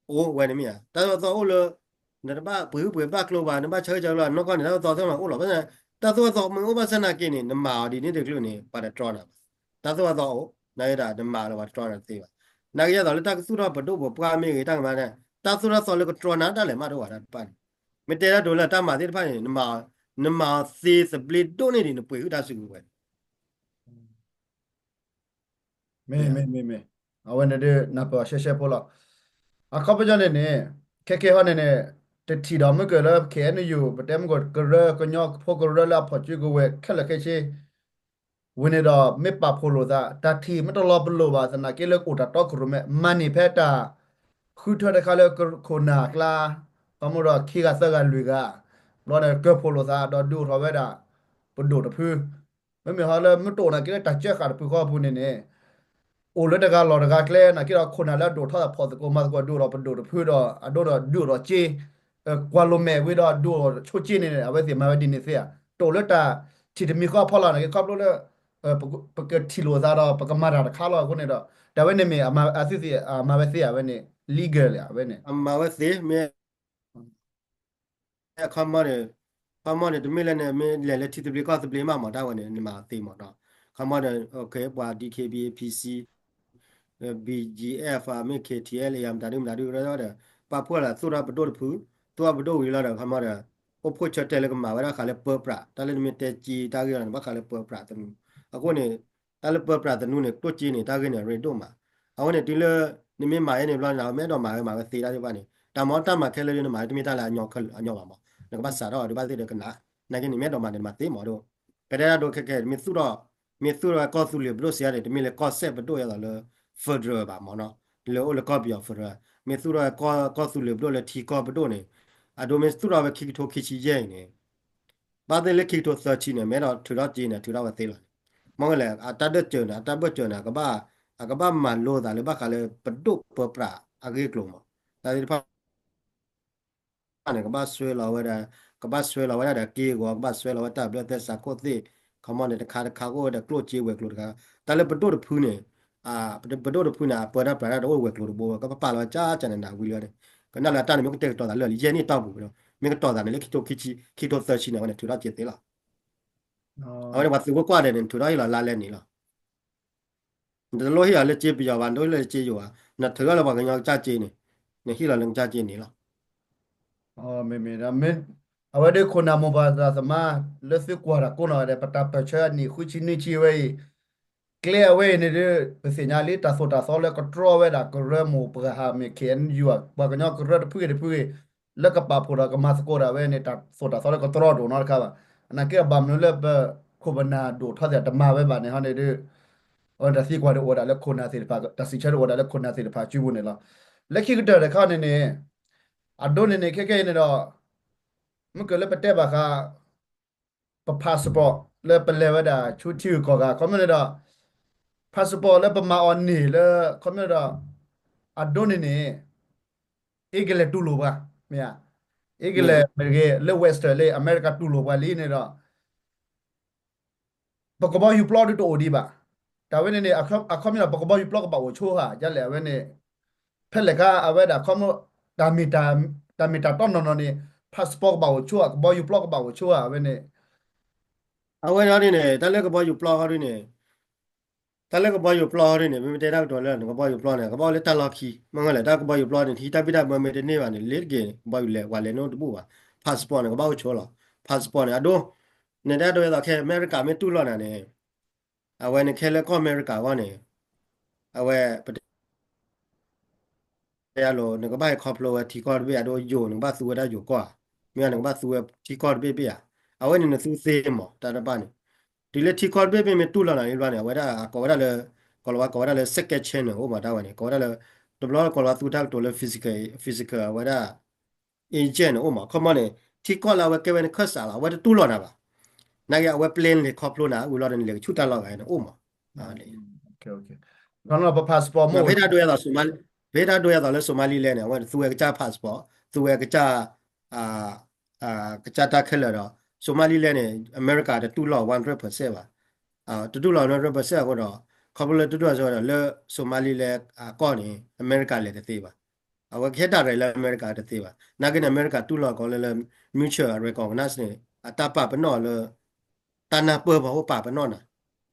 အိၣ်ဝဲန့ၣ်မ့ၢ်ဧါ, တၢ်သိၣ်တၢ်သီအိၣ်လၢ နတဘၣ်ပှ့ၤဟုၣ်ပှ့ၤဘျၣ်ကျိဘၣ်, နဘၣ်ဆၢက့ၤဆၢက့ၤလီၤ နီၢ်ကီၢ်န့ၣ် တၢ်သိၣ်တၢ်သီသ့ၣ်မးအိၣ်လီၤ. ဘၣ်ဆၣ် တၢ်သိၣ်တၢ်သီမ့ၢ်အိၣ်ဘၣ်ဆၣ်သနာ်က့န့ၣ် နမၤအီၤဒ်န့ၣ်တကလုာ်န့ၣ် ပှၤတတြီနၤဘၣ်. တၢ်သိၣ်တၢ်သီအိၣ် နာ်က့ဒၣ်နမၤလီၤ ပှၤတတြီနၤတသ့ဘၣ်. နာ်က့ယသးလၢတၢ်ကသူၣ်ထီၣ်ပဒိၣ်ပပှၢ်မ့ၢ်ဂ့ၤ တၢ်ကမၤန့ၣ် တၢ်သိၣ်တၢ်သီလၢကတြီနၤဒၣ်လဲာ်မးတအိၣ်ဘၣ်တၢ်တဖၣ်န့ၣ်. မ့ၢ်တဲတၢ်တိၤလၢတၢ်မၤသ့ၣ်တဖၣ်န့ၣ် နမၤအီၤသ့သဘျ့ဒိၣ်န့ၢ်ဒံး နပှ့ၤဟုၣ်တၢ်စုကဝဲၤ မ့ၢ် မ့ၢ် မ့ၢ် မ့ၢ် အဝဲန့ၣ်ဒုး နၢ်ပၢၢ်အီၤရှဲရှဲဖိလီၤ. အခီပညီန့ၣ်န့ၣ် ခဲခဲဟီန့ၣ်န့ၣ် တထံၣ်ဒီးမုၢ်ကၢၢ်လၢ KNU ပတဲမုၢ်ကၢၢ်ကရၢ ကညီဖိကရၢလၢအဖီၣ်စုကဝဲၤခဲလၢာ်ခဲဆ့ ဝံၤန့ၣ်ဒီး မ့ၢ်ပာ်ဖှိၣ်လိာ်သး တၢ်ထံၣ်မ့ၢ်တလီၤပလိာ်ဘၣ်သနာ်က့လၢကအိၣ်တၢ်တီခိၣ်ရိၣ်မဲ မၤန့ၢ်ဖဲတၢ်ဃုထၢတခါလၢခိၣ်နၢ်အကျါ ခီမ့ၢ်ဒီးခံဂၤသၢဂၤလွံၢ်ဂၤ ဘျီန့ၣ် ကၢၢ်ဖှိၣ်လိာ်သး ဒီးဒုးအိၣ်ထီၣ်ဝဲဒၣ် ပဒိၣ်တဖု မ့မ့ၢ်ဟီလၢမ့ၢ်တအိၣ်နာ်က့လၢတၢ်စၢဃာ်တဖုဃီအပူၤန့ၣ်န့ၣ် အိၣ်လၢတဂၤလီၢ်တဂၤကျဲ နာ်က့ဒီးခိၣ်နၢ်လၢအဒိၣ်ထီၣ်ဖီၣ်သကိးမၤသကိးဒုးအိၣ်ဒီးပဒိၣ်တဖုဒီး အဒိဒီးဒုးအိၣ်ဒီးစ့ ကွၢ်လိာ်မဲာ်ဝံၤဒီးဒုးအိၣ်ဆိက့န့ၣ် အဝဲသ့ၣ်မၤဝဲဒ်န့ၣ်သ့ဧါ. တအိၣ်လၢတၢ်ထံၣ်တမံၤဃီအဖီလာ်နာ်က့ ခီဖျိလၢ ပကထံၣ်လိာ်သးဒီး ပကမၤတၢ်တခါလီၤအဃိန့ၣ်ဒီး တၢ်ဝဲန့ၣ်မ့ၢ်အသုသ့ၣ်မၤဝဲသ့ဧါ အဝဲန့ၣ် legal ဧါ အဝဲန့ၣ် အမၤဝဲသ့ မ့ၢ် အခီပညီန့ၣ် ခီမီန့ၣ် တမ့ၢ်လၢန့ၣ် မ့ၢ်လဲၤလၢထံသဘျ့ကီၢ်သဘျ့မးမး တၢ်ဝဲန့ၣ် နမၤသ့မးနီၤ. ခီမီဒီး ပှၤ D K B A P C, B G F မ့ၢ် K T L A မတၤဒုမတၤဒုဒီး ပာ်ဖှိၣ်လၢသူၣ်ထီၣ်ပဒိၣ်တဖု, သူၣ်ထီၣ်ပဒိၣ်ဝံၤလီၤဒီး ခီမီဒီး အိၣ်ဖှိၣ်ဆၢတဲာ်လၢကမၤဝဲဒၣ်ဃးလၢပၢပြး တၢ်လၢနမ့ၢ်တဲက့တၢ်ဂ့ၢ်လီၤန့ၣ် ဘၣ်ဃးလၢပၢပြးသနူ. အဃိန့ၣ် တၢ်လၢပၢပြးသနူန့ၣ် ကျိၣ်စ့န့ၣ် တၢ်ဂ့ၢ်န့ၣ် အရ့ဒိၣ်မး. အဃိန့ၣ် တုၤလၢ နမ့ၢ်မၤအီၤန့ၣ်ဘျီန့ၣ် မ့ၢ်အဲၣ်ဒိးမၤဝဲမၤဝဲသ့တၢ်ဒ်ဘၣ်န့ၣ် တၢ်မၤတၢ်မၤခဲလၢာ်ဒ်နမၤတမ့ၢ်တၢ်လၢအညီဘၣ်မး, နကဘၣ်စးထီၣ်အီၤဒ်ဘၣ်သ့ၣ်ဒီးကနၣ်, နာ်က့န့ၣ် မ့ၢ်အဲၣ်ဒိးမၤန့ၣ် နမၤသ့မးဒီး ကတဲဒၣ်ဒိခဲခဲ မ့ၢ်သူၣ်ထီၣ် မ့ၢ်သူၣ်ထီၣ်ကီၢ်သူလ့ၤပဒိၣ်စ့ၢ်န့ၣ် တမ့ၢ်လၢကီၢ်စဲၣ်ပဒိၣ်အသိးလၢ federal ဘၣ်မးနီၤ, လၢအိၣ်လၢကီၢ်ပယီၤ federal, မ့ၢ်သူၣ်ထီၣ်ကီၢ်သူလ့ၤပဒိၣ်လၢထံကီၢ်ပဒိၣ်န့ၣ်, အဒိမ့ၢ်သူၣ်ထီၣ်ဝဲခံကထိခံဆံယဲၢ်အံၤန့ၣ် ဘၣ်သ့ၣ်လၢခံကထိသၢဆံန့ၣ် မ့ၢ်အဲၣ်ဒိးထုးထီၣ်က့န့ၣ် ထုးထီၣ်ဝဲသ့လီၤ. မ့ၢ်လဲၣ် အတၢ်ဒၢၣ်စၢၤန့ၣ် အတၢ်ဘၢၣ်စၢၤန့ၣ် အကဘၣ်မၤလိသးလၢဘၣ်ဃးလၢပဒိၣ်ပၢပြးအဂ့ၢ်အကျိၤမး, တၢ်သ့ၣ်တဖၣ် န့ၣ် ကဘၣ်ဆွဲလီၤဝဲဒၣ်, ကဘၣ်ဆွဲလီၤဝဲဒၣ်ဒီးက့ၢ်ဂီၤ, ကဘၣ်ဆွဲလီၤဝဲတၢ်ဘျၢသဲစးခိၣ်သ့ၣ်, ခီမီန့ၣ် တခါတခါကအိၣ်ဝဲဒီးကျိၣ်စ့ဝဲၤကျိၤတခါ, တၢ်လၢပဒိၣ်တဖုန့ၣ်, ပဒိၣ်တဖုန့ၣ် အပၢတၢ်ပြးတၢ်တအိၣ်ဝဲၤကျိၤတဘိဝဲ, ကဘၣ်ပာ်လီၤဝဲကၠၢကၠၢန့ၣ် နၢ်ဝံၤလၢန့ၣ်, ကနၣ်လၢတၢ်န့ၣ် မ့ၢ်ကတဲာ်ကတီၤသးလၢာ်လံ ယဲၢ်နံၣ်တီၢ်ပူၤလီၤ, မ့ၢ်ကတီၤသးန့ၣ်လၢခံကထိခံဆံ, ခံကထိသၢဆံန့ၣ် အဝဲန့ၣ်ထုးထီၣ်က့သ့လီၤ. အဝဲန့ၣ် ပှၤသုးခိၣ်ကွၢ်ဒဲးန့ၣ် ထုးထီၣ်ဟ့ၣ်လီၤလါလဲန့ၣ်လီၤ. နတလိၣ်ဟ့ၣ်အီၤလၢက့ပယီၤဘၣ်, နတလိၣ်ဟ့ၣ်လၢက့ယိၤဘၣ်, နထုးထီၣ်လၢပှၤကညီကစၢ်က့န့ၣ်, နဟ့ၣ်လီၤလၢကစၢ်က့န့ၣ်လီၤ. မ့မ့ၢ်, အဝဲဒၣ်ခိၣ်နၢ်မိၢ်ပှၢ်သးသမါ လၢသုကွၢ်တၢ်ကိးနီၢ်ဂၤဒဲး ပတၢ်ပၢၢ်ဆၢနံၣ်ဃုဆံနွံဆံဝဲအံၤ, ကျဲအဝဲအံၤန့ၣ်ဒီး ပသ့ၣ်ညါလံ တၢ်သိၣ်တၢ်သီလၢကတြီဝဲဒၣ်ကရၢမိၢ်ပှၢ်ဟးမ့ၢ် K N U ပှၤကညီကရၢတဖုဂ့ၤတဖုဂ့ၤ လၢကပာ်ဖှိၣ်ဒီးကမၤသကိးဒၣ်ဝဲန့ၣ် တၢ်သိၣ်တၢ်သီလၢကတြီဒိၣ်နီတခါဘၣ်. နာ်က့အဘၣ်မနုၤလၢပခိၣ်ပနၢ်ဒိၣ်ထီၣ်သ့ၣ်တမၤဝဲဘၣ်န့ၣ်ဟီန့ၣ်ဒီး အဝဲတၢ်သံကွၢ်ဒၣ်အိၣ်ဝဲဒၣ်လၢခိၣ်နၢ်သ့ၣ်တဖၣ်, တၢ်စံးဆၢဒၣ်အိၣ်ဝဲဒၣ်လၢခိၣ်နၢ်သ့ၣ်တဖၣ်စုပူၤန့ၣ်လီၤ. လၢခံကတၢၢ်တခါန့ၣ်န့ၣ်, အဒိန့ၣ်န့ၣ် ခဲကဲအံၤန့ၣ်ဒီး, မ့ၢ်ကလၢပတဲဘၣ်ဃး ပ passport လၢပလဲၤဝဲဒၣ်ဆူထံဂုၤကီၢ်ဂၤ ခီမ့ၢ်န့ၣ်ဒီး, passport လၢပမၤအီၤန့ၣ်လၢ ခီမ့ၢ်န့ၣ်ဒီး, အဒိန့ၣ်န့ၣ်, အ့ကလဲၤတူၢ်လိာ်ပှၤ, မ့ၢ်ဧါ, အ့ကလဲၤမ့ၢ်တဂ့ၤ လၢ Western လၢအမဲရကၤတူၢ်လိာ်ပှၤလံန့ၣ်ဒီး ပကဘီယူၤပျီဒုးတအိၣ်ဒံးဘၣ်. တၢ်ဝဲန့ၣ်န့ၣ် အခီပညီ ပကဘီယူၤပျီကဘၣ်အိၣ်ဆိဧါ, ယလဲၣ် အဝဲန့ၣ်, ဖဲလဲၣ်ခါအဝဲဒၣ်ခီမ့ၢ်, တၢ်မ့ၢ်တၢ်တီနီၢ်နီၢ်န့ၣ်, passport ကဘၣ်အိၣ်ဆိဧါ, ကဘီယူၤပျီကဘၣ်အိၣ်ဆိဧါ အဝဲန့ၣ်. အဝဲန့ၣ်န့ၣ် တၢ်လၢကဘီယူၤပျီဟီဒ်န့ၣ်, တၢ်လၢကဘီယူၤပျီဟီဒ်န့ၣ် မ့မ့ၢ်တဲတၢ်ကတိၤလၢနကဘီယူၤပျီန့ၣ် ကဘၣ်အိၣ်လၢတၢ်လီၢ်ခံ, မ့ၢ်လဲၣ် တၢ်ကဘီယူၤပျီန့ၣ် ထံတၢ်ဘံၣ်တၢ်ဘၢမ့ၢ်တန့ၢ်ဘၣ်န့ၣ် လ့ၤတက့ၤ ကဘီယူၤလဲၤ ပှၤလဲၤန့ၢ်တဘူၣ်ဘၣ်. passport န့ၣ် ကဘၣ်အိၣ်ဆိလီၤ. passport န့ၣ် အဒိ, နတဲဒိးယဲသိးခဲ အမဲရကၤမ့ၢ်တူၢ်လိာ်နၤန့ၣ်, အဝဲနခဲလၢကီၢ်အမဲရကၤအဂီၢ်န့ၣ်, အဝဲပတဲ တဲအလိၤ နကဘၣ်ဟဲခီဖျိဝဲထံကီၢ်တဘ့ၣ် အဒိယိၤ နကဘၣ်သူဝဲဒၣ်ယိၤကီၢ်ဧါ, မ့ၢ်နကဘၣ်သူဝဲထံကီၢ်တဘ့ၣ်ဘ့ၣ်ဧါ. အဝဲန့ၣ်နသူသ့မး တၢ်တဖၣ်န့ၣ်, တုၤလၢထံကီၢ်တဘ့ၣ်ဘ့ၣ်မ့ၢ်တူၢ်လိာ်နၤလံဘျီန့ၣ် အဝဲဒၣ်ကိးဝဲဒၣ်လၢ, ကိးလီၤဝဲကိးဝဲဒၣ်လၢ second chance န့ၣ် အိၣ်မးတၢ်ဝဲန့ၣ် ကိးဝဲဒၣ်လၢ, တဘျီကိးလီၤဝဲသူတၢ်ကတိၤလၢ physical, physical အဝဲဒၣ် agent န့ၣ်အိၣ်မး ခီမီန့ၣ်, ထံကီၢ်လၢအဝဲကဲဝဲနခၢၣ်စးလီၤ အဝဲတတူၢ်လိာ်နၤဘၣ်. နာ်က့အဝဲ plan လဲၤခီဖျိနၤ ဝံၤလီၤဒီးနလဲၤကဆူၣ်တၢ်လီၢ်ဂၤန့ၣ်အိၣ်မး. ပ passport မ့ၢ် ဖဲတၢ်ဒိယဲသိးလၢ Somaliland န့ၣ် အဝဲသူဝဲကစၢ် passport သူဝဲကစၢ် ကစၢ်တၢ်ခဲလၢာ်ဒီး Somaliland န့ၣ် အမဲရကၤတတူၢ်လိာ် one hundred percent ဘၣ်. တတူၢ်လိာ် one hundred percent အဃိဒီး ခီဖျိလၢတတူၢ်လိာ်အဃိဒီး လၢ Somaliland အကီၢ်န့ၣ် အမဲရကၤလဲၤတသ့ဘၣ်. အဝဲကဟဲ direct လၢအမဲရကၤတသ့ဘၣ်. နာ်က့န့ၣ် အမဲရကၤတူၢ်လိာ်ကီးလၢလၢ mutual recognize န့ၣ် အတၢ်ပာ်ပနီၣ်လၢ တၢ်နၢ်ပၢၢ်ပှၤအိၣ်ပာ်ပနီၣ်နၤ.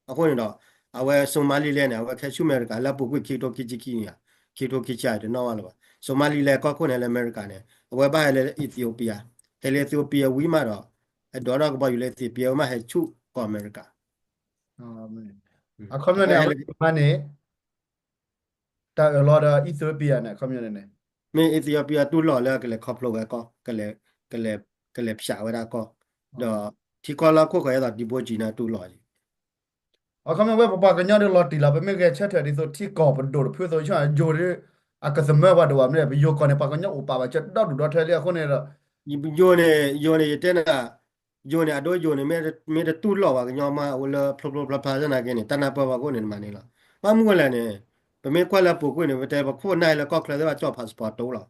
အဃိန့ၣ်ဒီး အဝဲ Somaliland န့ၣ် အဝဲခဲဆူၣ်အမဲရကၤလၢအပူၤကွံာ်ခံကထိခံဆံခံန့ၣ်ဧါ, ခံကထိခံဆံတနီၣ်ဘၣ်လၢၤဘၣ်. Somaliland ကီၢ်ခိၣ်န့ၣ်လၢအမဲရကၤန့ၣ် အဝဲဘၣ်ဟဲလၢ Ethiopia, ဟဲလၢ Ethiopia ဝံၤမးဒီး အဒိးထီၣ်ကဘီယူၤလၢ Ethiopia ဝံၤမးဟဲဆူၣ်ကီၢ်အမဲရကၤ. အခီပညီန့ၣ် အဝဲမၤန့ၣ် တၢ်အၢၣ်လီၤဒီး Ethiopia န့ၣ် အခီပညီန့ၣ်န့ၣ် မ့ၢ် Ethiopia တူၢ်လိာ်လၢကလဲၤခီဖျိဝဲကီၢ်, ကလဲၤ, ကလဲၤဖျးဝဲဒၣ်ကီၢ်, ဒီးထံကီၢ်လၢဟီၣ်ခိၣ်ဃၢၤအသိး Djibouti န့ၣ်တူၢ်လိာ်လံ. အခီပညီဝဲပပှၤကညီဒီးလီၤတံၢ်လီၤ ပမ့ၢ်ဂဲၤဆၢထၢၣ်ဒ်သိးထံကီၢ်ပဒိၣ်တဖုသိး ယိၤဒီး အကသမၢပှၤဒိၣ်ဘၣ်မ့ၢ် ပယိၤကီၢ်န့ၣ် ပှၤကညီအိၣ်ပာ်ဘၣ်စၢၤဒီဒူၣ်ဒီထၢလံအဃိန့ၣ်ဒီး ယိၤန့ၣ် ယိၤန့ၣ် ယတဲနၤ ယိၤန့ၣ် အဒိယိၤန့ၣ် မ့ၢ်တတူၢ်လိာ်ပှၤကညီမး အိၣ်လၢဖျိဖျိဖျါဖျါသနာ်က့န့ၣ် တၢ်နၢ်ပၢၢ်ပှၤခိၣ်န့ၣ် နမၤန့ၣ်လီၤ. ဘၣ်မနုၤလဲၣ်န့ၣ် ပမ့ၢ်ကွၢ်လၢအပူၤကွံာ်န့ၣ် ပတဲပခိၣ်ပနၢ်ဟဲလၢကီၢ်ချၢသ့ၣ်တဖၣ် ကၠီၣ် passport တူၢ်လီၤ.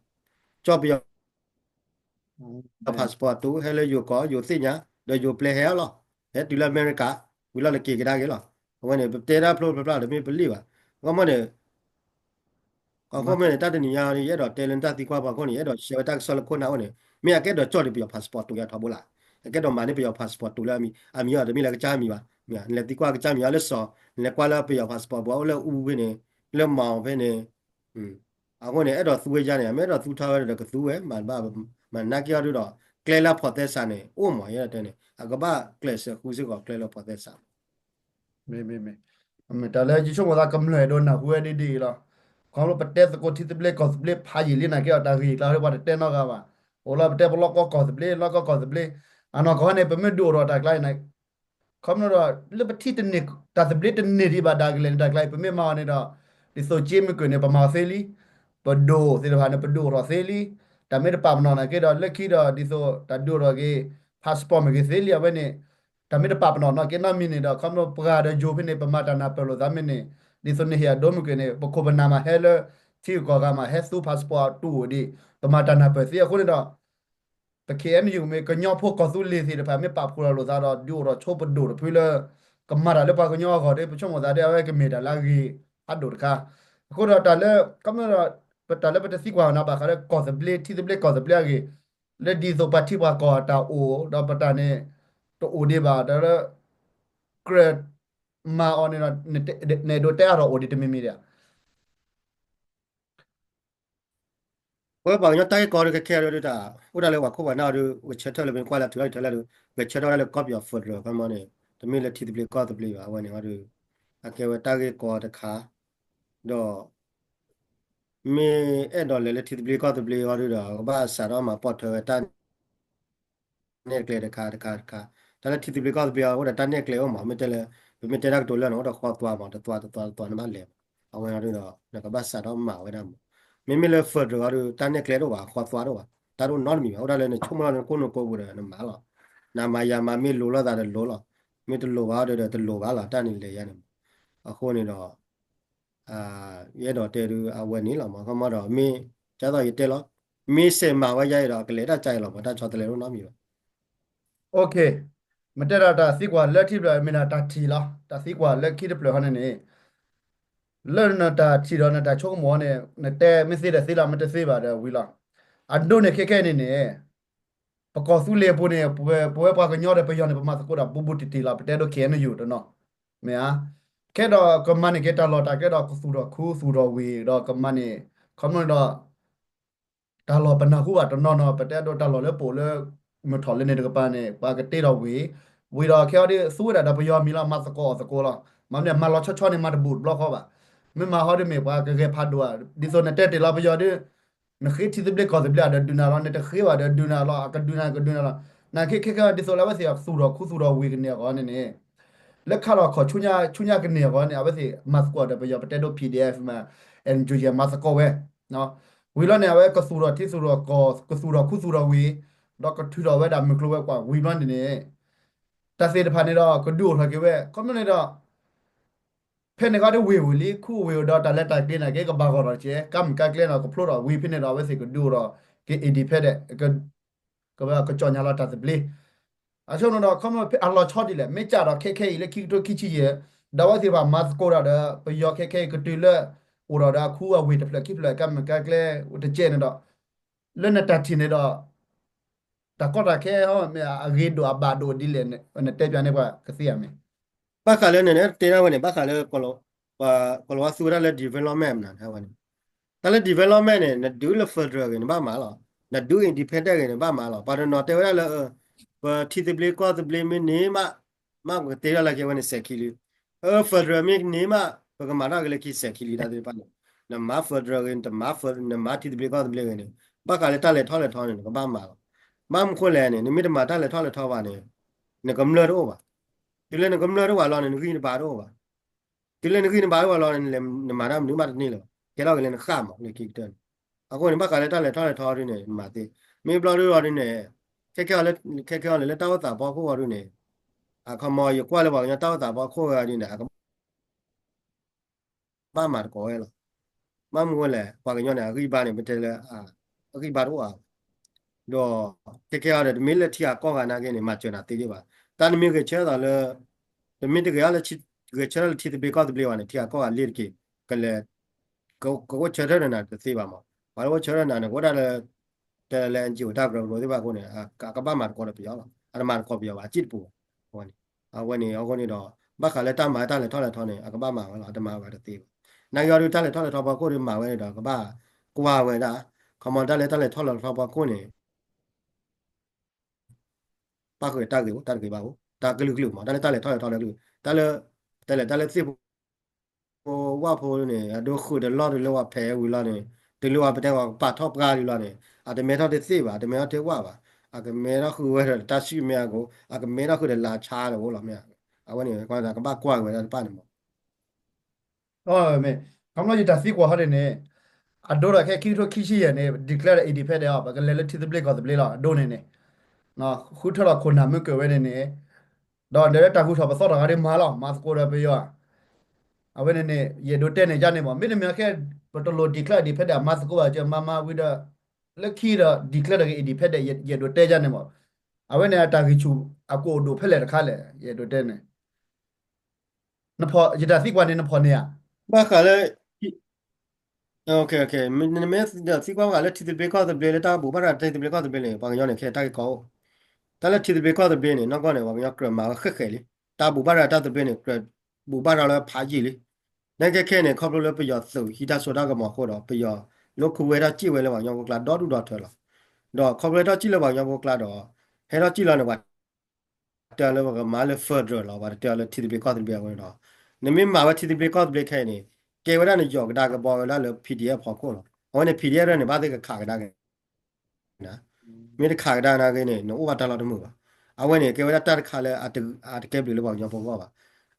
ကၠီၣ်ပယီၤ passport တူၢ် ဟဲလၢယိၤကီၢ် ယိၤသ့ၣ်ညါ ဒီးယိၤပျဲဟဲအီၤလီၤ. ဟဲတုၤလၢအမဲရကၤ ဝံၤလီၤနက့ၤကဒါက့ၤလီၤ. အဝဲန့ၣ် ပတဲတၢ်ဖျိဖျါဖျါဒီးမ့ၢ်ပလံၣ်ဘၣ်. အဃိမ့ၢ်န့ၣ် ကီၢ်ခိၣ်မ့ၢ်န့ၣ် တၢ်တနံၤညါန့ၣ် ယအဲၣ်ဒိးတဲလၢနတၢ်သံကွၢ်ပှၤခိၣ်န့ၣ် ယအဲၣ်ဒိးရှဲဝဲတၢ်ကစီၣ်လၢခိၣ်နၢ်အိၣ်န့ၣ် မ့ၢ်အကအဲၣ်ဒိးကၠီၣ်ဒံးပယီၤ passport တူၢ်ယၤထီဘိလၢ်. ကဲထီၣ်မၤန့ၢ်ပယီၤ passport တူာ်လၢအမံၤ အမံၤအီၤ တမ့ၢ်လၢကစၢ်မံၤဘၣ်. နလဲၤသံကွၢ်ကစၢ်မံၤအီၤလၢစီၤ နလဲၤကွၢ်လၢပယီၤ passport ပှၤအိၣ်လၢအူဖဲန့ၣ် လၢမီၤဖဲန့ၣ် အဃိန့ၣ် အဲၣ်ဒိးသူဝဲယါန့ၣ် မ့ၢ်အဲၣ်ဒိးသူထီၣ်ဝဲဒီးကသူဝဲ မၤဘၣ် မၤနာ်က့အီၤဒုဒီး ကျဲလၢအဖိးသဲစးန့ၣ် အိၣ်မး ယဲဒၣ်တဲန့ၣ် အကဘၣ်ကျဲးစၢးဃုစ့ၢ်ကီးကျဲလၢအဖိးသဲစး မ့မ့မ့ၢ် တၢ်လၢယဆိကမိၣ်သးကမျၢၢ်အဲၣ်ဒိးနၢ်ဟူဝဲဒ်ဒ်အံၤလီၤ. ခီဖျိပတဲသကိးထံသဘျ့ကီၢ်သဘျ့ဖးယံာ်လံနာ်က့အီၤ တၢ်ဂ့ၢ်ကျါဟီဒ်ပှၤတတဲနီတဂၤဘၣ်. အိၣ်လီၤပတဲပလီၢ်ကီၢ်ကီၢ်သဘျ့ လီၢ်ကီၢ်ကီၢ်သဘျ့ အနီၢ်ကီၢ်န့ၣ် ပမ့ၢ်ဒုးအိၣ်ထီၣ်တၢ်ကျါအံၤန့ၣ် ခီဖျိဒီး လၢပထံၣ်တန့ၢ် တၢ်သဘျ့တန့ၢ်ဒံးဘၣ်ဒၣ်ကလဲာ်န့ၣ် တၢ်ကျါအံၤ ပမ့ၢ်မၤအီၤန့ၣ်ဒီး ဒ်သိးက့မုၢ်ကၢၢ်န့ၣ် ပမၤအီၤသ့လံ. ပဒိၣ်သ့ၣ်တဖၣ်န့ၣ် ပဒုးအိၣ်ထီၣ်သ့လံ. တၢ်မ့ၢ်တပာ်ပနီၣ်နာ်က့ဒီး လၢခံဒီး ဒ်သိးတၢ်ဒုးအိၣ်ထီၣ်က့ၤ passport မ့ၢ်ဂ့ၤသ့လံ အဝဲန့ၣ် တၢ်မ့ၢ်တပာ်ပနီၣ်နာ်က့နီတမံၤန့ၣ်ဒီး ခီဖျိပှၤဒီးယိၤဖဲန့ၣ် ပမၤတၢ်နၢ်ပၢၢ်လိာ်သးမ့ၢ်န့ၣ် ဒ်သိးနဟ့ၣ်အဒိမုၢ်ကၢၢ်န့ၣ် ပခိၣ်ပနၢ်မးဟဲလၢ ထံဂုၤကီၢ်ဂၤမးဟဲသူ passport တူၢ်အိၣ်ဒံး ပမၤတၢ်နၢ်ပၢၢ်သ့အဃိန့ၣ်ဒီး ပ ခ့ၣ်အဲၣ်ယူၣ် မ့ၢ်ကညီဖိကီၢ်သူလ့ၤသ့ၣ်တဖၣ် မ့ၢ်ပာ်ဖှိၣ်လီၤလိာ်သးဒီး ဒုးအိၣ်ထီၣ်ဆိပဒိၣ်တဖုလၢ ကမၤတၢ်လၢပှၤကညီအဂီၢ်ဒီး ပဆိကမိၣ်သးဒီး အဝဲကမ့ၢ်တၢ်လၢအဂ့ၤဖးဒိၣ်တခါ. အဃိဒီးတၢ်လၢ ခီဖျိဒီး ပတၢ်လၢပတသံကွၢ်နၤဘၣ်ဃးလၢကီၢ်သဘျ့ ထံသဘျ့ကီၢ်သဘျ့အဂ့ၢ် လၢဒ်သိးပှၤထံပှၤကီၢ်အတၢ်အိၣ် ဒီးပတၢ်န့ၣ် တအိၣ်ဒံးဘၣ် တၢ်လၢ ကြၢးမၤအီၤန့ၣ်ဒီး နအဲၣ်ဒိးတဲအါထီၣ်အိၣ်ဒံးတမံၤမံၤဒံးဧါ. ပဝဲပှၤကညီတၢ်ဂ့ၢ်ကီဒုး ခဲခဲအံၤဒုးတၢ် အိၣ်ဒၣ်လၢပှၤခိၣ်ပှၤနၢ်အီၤဒုး ဂဲၤဆၢထၢၣ်လၢပကွၢ်လၢထူလၢထူလၢဒုး ဂဲၤဆၢထၢၣ်ဝဲဒၣ်လၢကီၢ်ပယီၤ federal ခီမီန့ၣ် တမ့ၢ်လၢထံသဘျ့ကီၢ်သဘျ့ဘၣ် အဝဲန့ၣ်အီၤဒုး အကဲဝဲတၢ်ဂ့ၢ်ကီတခါ ဒီး မ့ၢ်အဲၣ်ဒိးလဲၤလၢထံသဘျ့ကီၢ်သဘျ့အီၤဒုးဒီး ကဘၣ်စးထီၣ်မၤပိာ်ထွဲဝဲတၢ် နဲၣ်ကျဲတခါတခါတခါ, တၢ်လၢထံသဘျ့ကီၢ်သဘျ့အီၤ အိၣ်ဒီးတၢ်နဲၣ်ကျဲအိၣ်မး မ့ၢ်တဲလၢ ပမ့ၢ်တဲတၢ်ကတိၤလၢန့ၣ် အိၣ်ဒီးဃီသွါမး တသွါတသွါတသွါန့ၣ်ဘၣ်လဲၤမး, အဝဲအီၤဒုးဒီး နကဘၣ်စးထီၣ်မၤဝဲဒၣ်မး, မ့မ့ၢ်လၢ federal အီၤဒုး တၢ်နဲၣ်ကျဲတအိၣ်ဘၣ် ဃီသွါတအိၣ်ဘၣ်, တၢ်တအိၣ်နီတမံၤဘၣ်, အိၣ်ဒၣ်လၢနဆိကမိၣ်လီၤနကိၢ်နကိးပူၤဒီး နမၤလီၤ, နမၤယၤမၤမ့ၢ်လိၤလိာ်သးဒီးလိၤလီၤ, မ့ၢ်တလိၤဘၣ်အီၤဒီးတလိၤဘၣ်လီၤ, တၢ်န့ၣ်လဲၤယါန့ၣ်မး, အဃိန့ၣ်ဒီး ယအဲၣ်ဒိးတဲဒုးအဝဲန့ၣ်လီၤမး, ခီမီဒီးမ့ၢ် ဒ်သိးယတဲလီၤ, မ့ၢ်စဲးမၤဝဲယါအံၤဒီး အကလဲၤတၢ်ကါအံၤလီၤမး, တၢ်ဆီတလဲတအိၣ်နီတမံၤဘၣ်. မ့ၢ်တဲဒီးတၢ်သံကွၢ်လၢထံတဖျၢၣ် မ့ၢ်ဒၣ်တၢ်ထံၣ်လီၤ, တၢ်သံကွၢ်လၢခံတဖျၢၣ်ဟီန့ၣ်န့ၣ်, လၢနတၢ်ထံၣ်ဒီးနတၢ်ဆိကမိၣ်န့ၣ် နတဲမ့ၢ်သ့ဒီးသ့လီၤ, မ့ၢ်တသ့ဘၣ်ဒီးဝံၤလီၤ. အဒိန့ၣ်ခဲခဲအံၤန့ၣ်န့ၣ် ပကီၢ်သူလ့ၤအပူၤန့ၣ် ပဝဲပှၤကညီဒီးပယီၤန့ၣ် ပမၤသကိးတၢ်ဘူးဘူးတံၢ်တံၢ်လီၤ, ပတဲဒိ ခ့ၣ်အဲၣ်ယူၣ် တနီၤ, မ့ၢ်ဧါ, ခဲဒီးကမၤန့ၢ်က့ၤတၢ်လီၢ်တၢ်ကျဲဒီး ကသူၣ်ထီၣ်ခူသူၣ်ထီၣ်ဝ့ၢ်ဒီးကမၤန့ၢ်, ခီဖျိန့ၣ်ဒီး တၢ်လီၢ်ပနၢ်ဟူဘၣ်တနီၤနီၤ ပတဲဒိတၢ်လီၢ်လၢပအိၣ်လၢ မုၢ်ထီၣ်လၢန့ၣ်တကပၤန့ၣ် ပှၤကတ့ထီၣ်ဝ့ၢ်, ဝ့ၢ်ဒီးခဲအံၤဒ်သူဝဲဒၣ်ဒီးပယီၤမံၤလီၤ, မၤသကိးအီၤသကိးလီၤ, မၤမ့ၢ်မၤလီၤဆီဆီန့ၣ် မၤတဘူးတဘျီဃီဘၣ်, မ့ၢ်မၤဟီဒ်မ့ၢ်ပှၤကဂဲၤဖးဒိၣ်ဧါ, ဒ်သိးနတဲတ့ၢ်လီၤပယီၤဒ် နဃ့ထံသဘျ့ကီၢ်သဘျ့ဒီးဒုးနၤလီၤ, နတဃ့ဘၣ်ဒီးဒုးနၤလီၤ, အကဒုးနၤကဒုးနၤလီၤ, နာ်က့ခဲခဲဒ်သိးလၢအဝဲသ့ၣ်သူၣ်ထီၣ်ခူသူၣ်ထီၣ်ဝ့ၢ်ကန့ၢ်အဂီၢ်န့ၣ်န့ၣ် လၢခးလီၤခီၣ်ဆူညါကန့ၢ်အဂီၢ်န့ၣ် အဝဲသ့ၣ်မၤသကိးဒီးပယီၤ ပတဲဒိ ပီၣ်ဒဲၣ် မၤသကိးဝဲ, ဝံၤလီၤန့ၣ် အဝဲကသူၣ်ထီၣ်ထံသူၣ်ထီၣ်ကီၢ် ကသူၣ်ထီၣ်ခူသူၣ်ထီၣ်ဝ့ၢ်, ဒီးကထုးထီၣ်ဝဲဒၣ်မုၢ်ကျိၤဝဲၤကွာ်ဝံၤဘျီန့ၣ်န့ၣ် တၢ်သ့ၣ်တဖၣ်န့ၣ်ဒီး ကဒုးအိၣ်ထီၣ်က့ၤဝဲ ခီဖျိန့ၣ်ဒီး ဖဲန့ၣ်ခီဒ်ဝ့ၢ်ဝံၤလံ ခူဝ့ၢ်ဒီးတၢ်လဲၤတၢ်က့ၤနာ်က့ ကဘၣ်ဂီၢ်ထီၣ်တက့ၢ်, ကါမုၢ်ကါကျဲန့ၣ် ကဖျိထီၣ်ဝံၤဖဲန့ၣ်ဒီး အဝဲသ့ၣ်ကဒုးအိၣ်ထီၣ်က့ၤ independent ကဘၣ်ကစီၣ်ညါလီၤတၢ်သဘျ့, အဆိကမိၣ်ဒီး ခီဖျိအလီၤဆီဒ်လဲၣ် မ့ၢ်ကးဒီးခဲခဲအံၤလၢခံကထိခံဆံယဲၢ်, ဒီးအဝဲသ့ၣ်တဖၣ်မၤသကိးတၢ်ဒီး ပယီၤခဲခဲအံၤကတုၤလၢ အိၣ်ဒီးဒီးအခူအဝ့ၢ်တဖျၢၣ်ခံဖျၢၣ် ကါမုၢ်ကါကျဲတကဲန့ၣ်ဒီး လၢနတၢ်ထံၣ်န့ၣ်ဒီး တၢ်ကီတၢ်ခဲ မ့ၢ်အဂ့ၤဒိၣ်အဘၣ်ဒိၣ်ဒ်လဲၣ် နတဲပၠးန့ၢ်ပှၤကသ့ဧါမ့ၢ် ဘၣ်ဃးလၢန့ၣ်န့ၣ် တဲဒၣ်ဝဲန့ၣ် ဘၣ်ဃးလၢ ကီၢ်လီၤဝါသူဝဲဒၣ်လၢ development မနုၤဝဲန့ၣ်, တၢ်လၢ development န့ၣ် နဒုးလၢ federal ဂ့ၤ နဘၣ်မၤလီၤ, နဒုး independent ဂ့ၤ နဘၣ်မၤလီၤ, ပှၤတနီၤတဲဝဲဒၣ်လၢ ပထံသဘျ့ကီၢ်သဘျ့မ့ၢ်န့ၢ်မး, မ့ၢ်ပကတဲဒၣ်လၢကဲဝဲန့ၣ် စဲးခံလံ, အ federal မ့ၢ်န့ၢ်မး ပကမၤတၢ်က့ၤလၢခံ စဲးခံလံ တၢ်သ့ၣ်တဖၣ်န့ၣ်, နမၤ federal ဂ့ၤ နတမၤ နမၤထံသဘျ့ကီၢ်သဘျ့ဂ့ၤန့ၣ်, ဘၣ်ဃးလၢတၢ်လဲၤထီၣ်လဲၤထီန့ၣ် နကဘၣ်မၤလီၤ, ဘၣ်မနုၤဃိလဲၣ်န့ၣ် နမ့ၢ်တမၤတၢ်လဲၤထီၣ်လဲၤထီဘၣ်န့ၣ် နကမျၢၢ်တအိၣ်ဘၣ်, တုၤလၢနကမျၢၢ်တအိၣ်ဘၣ်လီၤန့ၣ် နဂံၢ်နဘါတအိၣ်ဘၣ် တုၤလၢနဂံၢ်နဘါတအိၣ်ဘၣ်လီၤန့ၣ် နမၤတၢ်မနုၤမးတန့ၢ်လၢၤဘၣ်, ကဲထီၣ်က့ၤလၢနဃၣ်မး လၢခံကတၢၢ်န့ၣ်, အဃိန့ၣ် ဘၣ်ဃးလၢတၢ်လဲၤထီၣ်လဲၤထီဒ်န့ၣ် နမၤသ့, မ့ၢ်ဘျီဒ်အီၤဒ်န့ၣ်, ခဲခဲအီၤလၢ ခဲခဲအီၤလၢ လၢတၢ်အိၣ်သးဖီခိၣ်အီၤဒ်န့ၣ်, အခီမီ ယကွၢ်လၢပှၤကညီတၢ်အိၣ်သးဖီခိၣ်ဝဲဒ်န့ၣ် အက ဘၣ်မၤသကိးဝဲလီၤ. ဘၣ်မနုၤဃိလဲၣ် ပှၤကညီန့ၣ် အဂံၢ်ဘါန့ၣ် ပတဲလၢ အဂံၢ်ဘါတအိၣ်ဧါ, ဒီး ခဲခဲအံၤဒီး တမ့ၢ်လၢထံဂၤကီၢ်ဂၤနာ်က့န့ၣ် မၤစၢၤနၤသ့ဒံးဘၣ်. တၢ်နမ့ၢ်ဂဲၤဆၢထၢၣ်လၢ တမ့ၢ်တဂဲၤအီၤလၢ ဂဲၤဆၢထၢၣ်လၢထံသဘျ့ကီၢ်သဘျ့ဘၣ်န့ၣ် ထံဂၤကီၢ်ဂၤလ့ၤတက့ၢ် ကလဲၤ ကအိၣ်ဆၢထၢၣ်ဒီးနၤတသ့ဘၣ်မး. ပှၤလၢအိၣ်ဆၢထၢၣ်နၤန့ၣ် ကအိၣ်ဒၣ်လၢ တဲလၢ NGO တၢ်ကရၢကရိသ့ၣ်တဖၣ်အဃိန့ၣ် အကဘၣ်မၤသကိးဒီးပယီၤလီၤ. အတမၤသကိးပယီၤဘၣ် အစ့ၣ်တပူၤဘၣ်. အဝဲန့ၣ် အဃိန့ၣ်ဒီး ဘၣ်ဃးလၢတၢ်မၤတၢ်လဲၤထီၣ်လဲၤထီန့ၣ် အကဘၣ်မၤဝဲလီၤ, အတမၤဝဲတသ့ဘၣ်. နာ်က့အီၤဒုး တၢ်လဲၤထီၣ်လဲၤထီဖီခိၣ်ဒီး မၤဝဲန့ၣ်ဒီး ကဘၣ်ကွၢ်ဝဲဒၣ် ခီမီ တၢ်လၢတၢ်လဲၤထီၣ်လဲၤထီဖီခိၣ်န့ၣ် ပၣ်ဃုာ်တၢ်ဂ့ၢ်အိၣ် တၢ်တဂ့ၤဘၣ်အိၣ် တၢ်ကလုာ်ကလုာ်မး တၢ်လၢတၢ်လဲၤထီၣ်လဲၤထီလၢကလုာ် တၢ်လၢ တၢ်လဲၤတၢ်လၢသ့ၣ်ဖိ ဝၣ်ဖိန့ၣ် အဒိဃုာ်ဒီးလီၢ်တုၤလၢဝဲဖဲဝံၤလီၤန့ၣ် တုၤလၢဝဲပတဲဝဲပာ်ထီၣ်ပှၢ်လံလီၤန့ၣ် အတမဲထီၣ်တသ့ဘၣ် အတမဲထီၣ်တဝၣ်ဘၣ် အကမဲထီၣ်ဃုာ်ဝဲဒီးတၢ်ဆံၣ်မဲအကိး အကမဲထီၣ်ဃုာ်ဒီးလါဆါလၢအိၣ်လီၤမ့ၢ် အဝဲန့ၣ် ကဘၣ်ကွၢ်က့ၤဝဲဒၣ်တဖၣ်န့ၣ်မး မ့ၢ် ခီဖျိယတၢ်သံကွၢ်ဟီဒ်န့ၣ် အဒိဒီးခဲခံကထိခံဆံယဲၢ်န့ၣ် declare independent အီၤ ပကလဲၤလၢထံသဘျ့ကီၢ်သဘျ့လီၤ အဒိန့ၣ်န့ၣ် ဃုထၢလီၤခိၣ်နၢ်မုၢ်ကၢၢ်ဝဲန့ၣ်န့ၣ် ဒီးဒီးတၢ်ဃုထၢပသီၣ်တဂၤဒ်မၤလီၤ မၤသကိးဒီးပယီၤ အဝဲန့ၣ်န့ၣ် ယအဲၣ်ဒိးတဲန့ၣ်ယါန့ၣ်မး မ့တမ့ၢ်ခဲ ပတလိၣ် declare independent မၤသကိးဘၣ်ကမၤမၤဝံၤဒီး လၢခံဒီး declare ဒီးက independent ယအဲၣ်ဒိးတဲယါန့ၣ်မး အဝဲန့ၣ်အတၢ်ဂံၢ်ဆူၣ်အကအိၣ်ဒိၣ်ဖဲလဲၣ်တခါလဲၣ် ယအဲၣ်ဒိးတဲန့ၣ် ယတၢ်သံကွၢ်န့ၣ်နဖီၣ်န့ၢ်ဧါ ဘၣ်ဃးလၢ နမ့ၢ်သံကွၢ်ဘၣ်ဃးလၢထံသဘျ့ကီၢ်သဘျ့လၢတၢ်ဘူၣ်ဘၣ်ရၤထံသဘျ့ကီၢ်သဘျ့န့ၣ် ပှၤကညီန့ၣ် ခဲတၢ်ဂ့ၢ်ကီအိၣ် တၢ်လၢထံသဘျ့ကီၢ်သဘျ့န့ၣ် နီၢ်ကီၢ်န့ၣ် ပှၤကညီကြၢးမၤဝဲဃဲၣ်ဃဲၣ်လံ တၢ်ဘူၣ်ဘၣ်ရၤတၢ်သဘျ့န့ၣ် ကြၢးဘူၣ်ဘၣ်ရၤလၢဖးယံာ်လံ နကဲခဲန့ၣ် ခီဖျိလၢပယီၤသုးဟံးတၢ်စိတၢ်ကမီၤအဃိဒီး ပယီၤလိာ်ခူဝဲထီၣ်စံၣ်ဝဲလၢပှၤကညီဖိကျါဒီဒူၣ်ဒီထၢလီၤ ဒီးခီဖျိထီၣ်စံၣ်လၢပှၤကညီဖိကျါဒီး ဟဲထီၣ်စံၣ်လီၤန့ၣ် ပှၤတဲလၢပကမၤလၢ federal လီၤ ပှၤတတဲအီၤလၢထံသဘျ့ကီၢ်သဘျ့အဃိန့ၣ်ဒီး နမ့ၢ်မၤဝဲထံသဘျ့ကီၢ်သဘျ့ခဲအံၤန့ၣ် ကဲဝဲဒၣ်နယီၢ်ကဒါကဘီဝဲဒၣ်လၢ PDF ဖီခိၣ်လီၤ အဝဲန့ၣ် PDF န့ၣ် ဘၣ်သ့ၣ်ကခးကဒါက့ၤ မ့ၢ်တခးကဒါနာ်က့န့ၣ် နအိၣ်ဘၣ်တၢ်လီၢ်တမုာ်ဘၣ်. အဝဲန့ၣ် ကဲဝဲဒၣ်တၢ်တခါလၢအတကဲဘျုးလၢပှၤကညီဖိဂီၢ်ဘၣ်.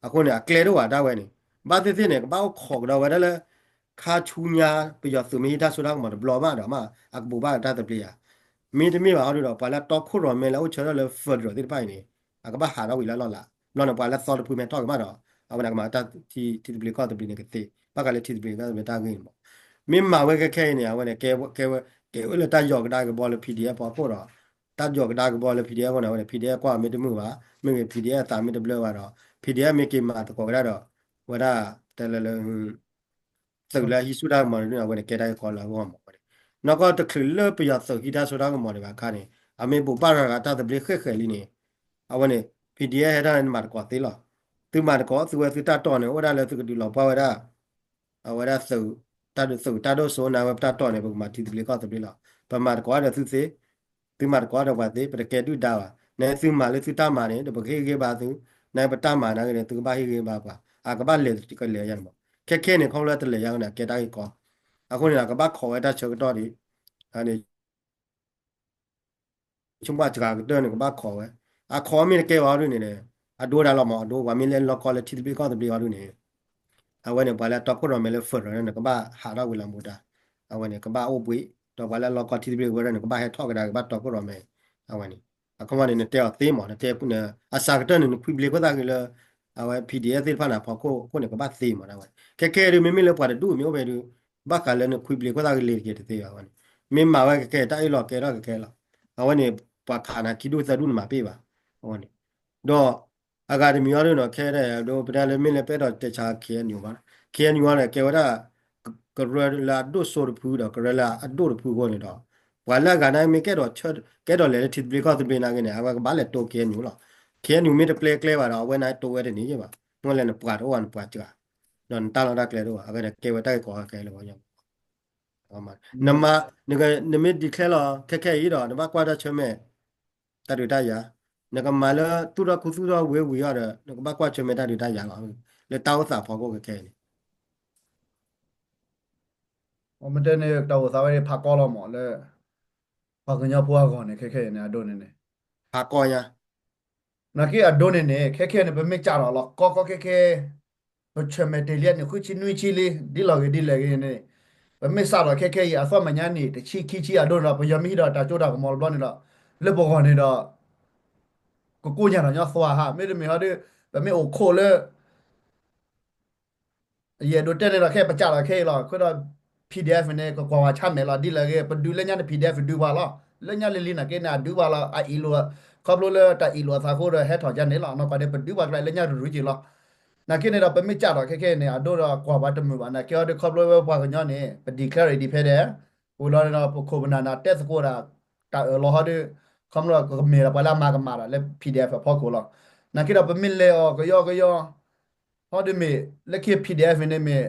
အဃိန့ၣ် အကျဲဒိၣ်ဘၣ်တၢ်ဝဲန့ၣ် ဘၣ်သ့ၣ်သ့ၣ်န့ၣ် ကဘၣ်အိၣ်ခိးကဒီးဝဲဒၣ်လၢ ခါဆူညါ ပယီၤသုးမ့ၢ်ဟံးတၢ်စိတၢ်ကမီၤတဘျီမးဒီးမး အကဘူၣ်ဘၣ်တၢ်သဘျ့ဧါ. မ့တမ့ၢ်ဘၣ်ဟီဒုဒီး ပှၤလၢတီခိၣ်ရိၣ်မဲလၢအအိၣ်ဆၢထၢၣ်လၢ federal သ့ၣ်တဖၣ်အံၤန့ၣ် အကဘၣ်ဟးထီၣ်ဝံၤလၢအလီၢ်လၢ်. ဘျီန့ၣ် ပှၤလၢသီတဖုမ့ၢ်ထီၣ်က့ၤမးဒီး အဝဲန့ၣ်ကမၤတၢ်ထံသဘျ့ကီၢ်သဘျ့န့ၣ်ကသ့ ဘၣ်ဃးလၢထံသဘျ့ကီၢ်သဘျ့တၢ်ဂ့ၢ်န့ၣ်မး မ့ၢ်မၤဝဲခဲခဲအံၤန့ၣ် အဝဲန့ၣ် ကဲဝဲ ကဲဝဲလၢတၢ်ယီၢ်ကဒါကဘီလၢ PDF ဖီခိၣ်ဒီး တၢ်ယီၢ်ကဒါကဘီလၢ PDF အဃိန့ၣ် အဝဲန့ၣ် PDF ကွၢ်မ့ၢ်တမုာ်ဘၣ်, မ့ၢ်ဂ့ၤ PDF သးမ့ၢ်တဘျၢဘၣ်ဒီး PDF မ့ၢ်က့ၤမၤသကိးကဒါဒီး ဝဲဒၣ် တဲလၢလၢ သုးလၢဟံးဆူၣ်တၢ်ကမီၤန့ၣ် အဝဲန့ၣ်ကဲတၢ်ဂ့ၢ်ကီလၢအဂီၢ်မးဝဲန့ၣ်. နီၢ်ကီၢ်တချုးလၢပယီၤသုးဟံးတၢ်စိတၢ်ကမီၤဒံးဘၣ်အခါန့ၣ် အမ့ၢ်ဘူၣ်ဘၣ်ရၤဂၤတၢ်သဘျ့ဃဲၣ်ဃဲၣ်လံန့ၣ် အဝဲန့ၣ် PDF ဟဲဒၣ်န့ၣ်မၤသကိးသ့လီၤ. သုမၤသကိး သုဝဲသုတၢ်တီၢ်န့ၣ် အိၣ်ဝဲဒၣ်လၢသုကဒုးလီၤပှီၢ်ဝဲဒၣ် အဝဲဒၣ်သုး တၢ်ဒုးသုးတၢ်ဒိၣ်စိနာ်ဝဲပတၢ်တီၢ်န့ၣ် ပကမၤထံသဘျ့ကီၢ်သဘျ့လီၤ. ပမၤသကိးဒီးသုသ့ သုမၤသကိးဒီးပှၤသ့ ပတကဲဒုၣ်ဒါဘၣ်. နသုမၤလၢသုတၢ်မၤန့ၣ် ဒီးပကဟ့ၣ်ဂံၢ်ဘါသု, နပတၢ်မၤနာ်က့န့ၣ် သုကဘၣ်ဟ့ၣ်ဂံၢ်ဘါပှၤ, အကဘၣ်လဲၤကလဲၤယါန့ၣ်မး. ခဲခဲန့ၣ် ခီဖျိတလဲၤယါန့ၣ် အကဲတၢ်ဂ့ၢ်ကီ, အဃိန့ၣ် အကဘၣ်ခိးဝဲတၢ်ဆၢကတီၢ်ဒံး န့ၣ် ဆိကမိၣ်စှၤကတၢၢ်န့ၣ် ကဘၣ်ခိးဝဲ, အခိးမ့ၢ်တကဲဘၣ်ဒုန့ၣ် အဒိဒၣ်လီၤမး အဒိ ပှၤမ့ၢ်လဲၤလီၤကီလၢထံသဘျ့ကီၢ်သဘျ့အီၤဒုန့ၣ် အဝဲန့ၣ် ပှၤလၢတီခိၣ်ရိၣ်မဲလၢ federal န့ၣ် ကဘၣ်ဟးထီၣ်ဝံၤလီၤမူဒါ, အဝဲန့ၣ် ကဘၣ်အိၣ်ဘှံး, ဒီးပှၤလၢလီၤကီထံသဘျ့ကီၢ်သဘျ့န့ၣ် ကဘၣ်ဟဲထီၣ်ကဒါ ကဘၣ်တီခိၣ်ရိၣ်မဲ, အဝဲန့ၣ် အခီပညီန့ၣ် နတဲအီၤသ့မး နတဲ အစှၤကတၢၢ်န့ၣ် နခွံဘျ့ခိၣ်သၣ်ဂ့ၤလၢ အဝဲ PDF သ့ၣ်တဖၣ်န့ၣ်အဖီခိၣ်အဃိန့ၣ် ကဘၣ်သ့မးဒၣ်ဝဲ, ခဲခဲဒု မ့မ့ၢ်လၢပှၤတဒူၣ်မ့ၢ်အိၣ်ဖဲဒု ဘၣ်ဃးလၢနခွံဘျ့ခိၣ်သၣ်ဂ့ၤလ့ၤတက့ၤတသ့ဘၣ်ဝဲန့ၣ်, မ့ၢ်မၤဝဲကခဲ တၢ်အ့ၣ်လိာ်ကဲထီၣ်ကခဲလီၤ, အဝဲန့ၣ် ပှၤခးနၤခံဒူၣ်သၢဒူၣ်န့ၣ်မၤပ့ၢ်ဘၣ်, အဝဲန့ၣ်, ဒီး အဂၤတမံၤအီၤဒုနီၤ ခဲဒၣ်ဒိ ပတဲလၢမ့ၢ်လၢပအဲၣ်ဒိးတဲဆါ KNU ဘၣ်, KNU အီၤန့ၣ် ကဲဝဲဒၣ် ကရၢလၢအဒိၣ်စိတဖုဒီး ကရၢလၢအဒိၣ်တဖုအဃိန့ၣ်ဒီး ပှၤလၢအဂၤန့ၣ်မ့ၢ်ကဲထီၣ်ဆၢ ကဲထီၣ်လဲၤလၢထံသဘျ့ကီၢ်သဘျ့နာ်က့န့ၣ် အဝဲကဘၣ်လဲၤတိ KNU လီၤ, KNU မ့ၢ်တပျဲကျဲဘၣ်ဒီး အဝဲန့ၣ်တိဝဲတန့ၢ်ယဲၢ်ဘၣ်, မ့ၢ်လဲၤနပှၤတအိၣ်ဘၣ်နပှၤစှၤ, ဒီးနတၢ်လီၢ်တၢ်ကျဲတအိၣ်ဘၣ်, အဝဲန့ၣ်ကဲဝဲတၢ်ဂ့ၢ်ကီခဲလၢာ်ဝဲ နမၤ နမ့ၢ် declare လီၤ ခဲခဲအံၤဒီး နဘၣ်ကွၢ်တၢ်ဆၢၣ်မဲာ် တၢ်ဒုးတၢ်ယၤ, နကမၤလၢသူၣ်ထီၣ်ခူသူၣ်ထီၣ်ဝ့ၤဝံၤအီၤဒီး နကဘၣ်ကွၢ်ဆၢၣ်မဲာ်တၢ်ဒုးတၢ်ယၤလီၤ, လၢတၢ်အိၣ်သးဖီခိၣ်ခဲခဲအံၤန့ၣ် အမ့ၢ်တဲန့ၣ် တၢ်အိၣ်သးဝဲဒၣ်ဖးကီလီၤမးလၢ ပှၤကညီဖိအဂီၢ်န့ၣ် ခဲခဲအံၤန့ၣ် အဒိန့ၣ်န့ၣ် ဖးကီညါ နာ်က့အဒိန့ၣ်န့ၣ် ခဲခဲန့ၣ် ပမ့ၢ်စးထီၣ်လီၤကီကီခဲခဲ ပဆၢၣ်မဲာ်တ့ၢ်လံန့ၣ် ဃုဆံနွံဆံလံ ဒ်လဲၣ်ဂ့ၤဒ်လဲၣ်ဂ့ၤန့ၣ် ပမ့ၢ်စးထီၣ်ခဲခဲအံၤ အသီၣ်မဲာ်ညါန့ၣ် တဆံခံဆံအဒိန့ၣ်ဒီး ပယီၤမ့ၢ်ဟံးဒီးတၢ်စိတၢ်ကမီၤတဘျီန့ၣ်ဒီး လၢပဂီၢ်န့ၣ်ဒီး ကကိညၢ်ထီၣ်ညီသွါဟါ မ့တမ့ၢ်ဟီဒီး ပမ့ၢ်အိၣ်ခိးလၢ ယအဲၣ်ဒိးတဲန့ၣ်ဒီး ခဲပစးထီၣ်ခဲအံၤလီၤ. အဃိဒီး PDF န့ၣ် ကကွၢ်ဝဲဆါမဲာ်လီၤ. ဒ်လဲၣ်ဂ့ၤ ပဒုးလၢညါန့ၣ် PDF ဒုးပှၤလီၤ. လၢညါလံၤလံၤနာ်က့န့ၣ် အဒုးပှၤလီၤ. အအံၤလိာ် ခီဖျိလၢတၢ်အံၤလိာ်အသးအဃိဒီး ဟဲထီၣ်ယါန့ၣ်လီၤ. နီၢ်ကီၢ်န့ၣ် ပဒုးပှၤကျါလၢညါရူၤရူၤက့ၤလီၤ. နာ်က့န့ၣ်ဒီး ပမ့ၢ်စးထီၣ်ခဲခဲအံၤန့ၣ် အဒိဒီးကွၢ်ပှၤတမုာ်ဘၣ်. နာ်က့အီၤဒီး ခီဖျိဝဲပှၤကညီန့ၣ် ပ declare independent ဝံၤလီၤန့ၣ်ဒီး ပခိၣ်ပနၢ်န့ၣ် တဲသကိးဒၣ် တၢ်အၢၣ်လီၤဟီဒီး ခီဖျိကမ့ၢ်ဒီးပှၤလၢအမၤကမၣ်ဒီးလၢ P D F အဖီခိၣ်လီၤ. နာ်က့ဒီးပမ့ၢ်လဲၤအီၤကယီကယီ ဟီဒ်မ့ၢ် လၢခံ P D F န့ၣ်မ့ၢ်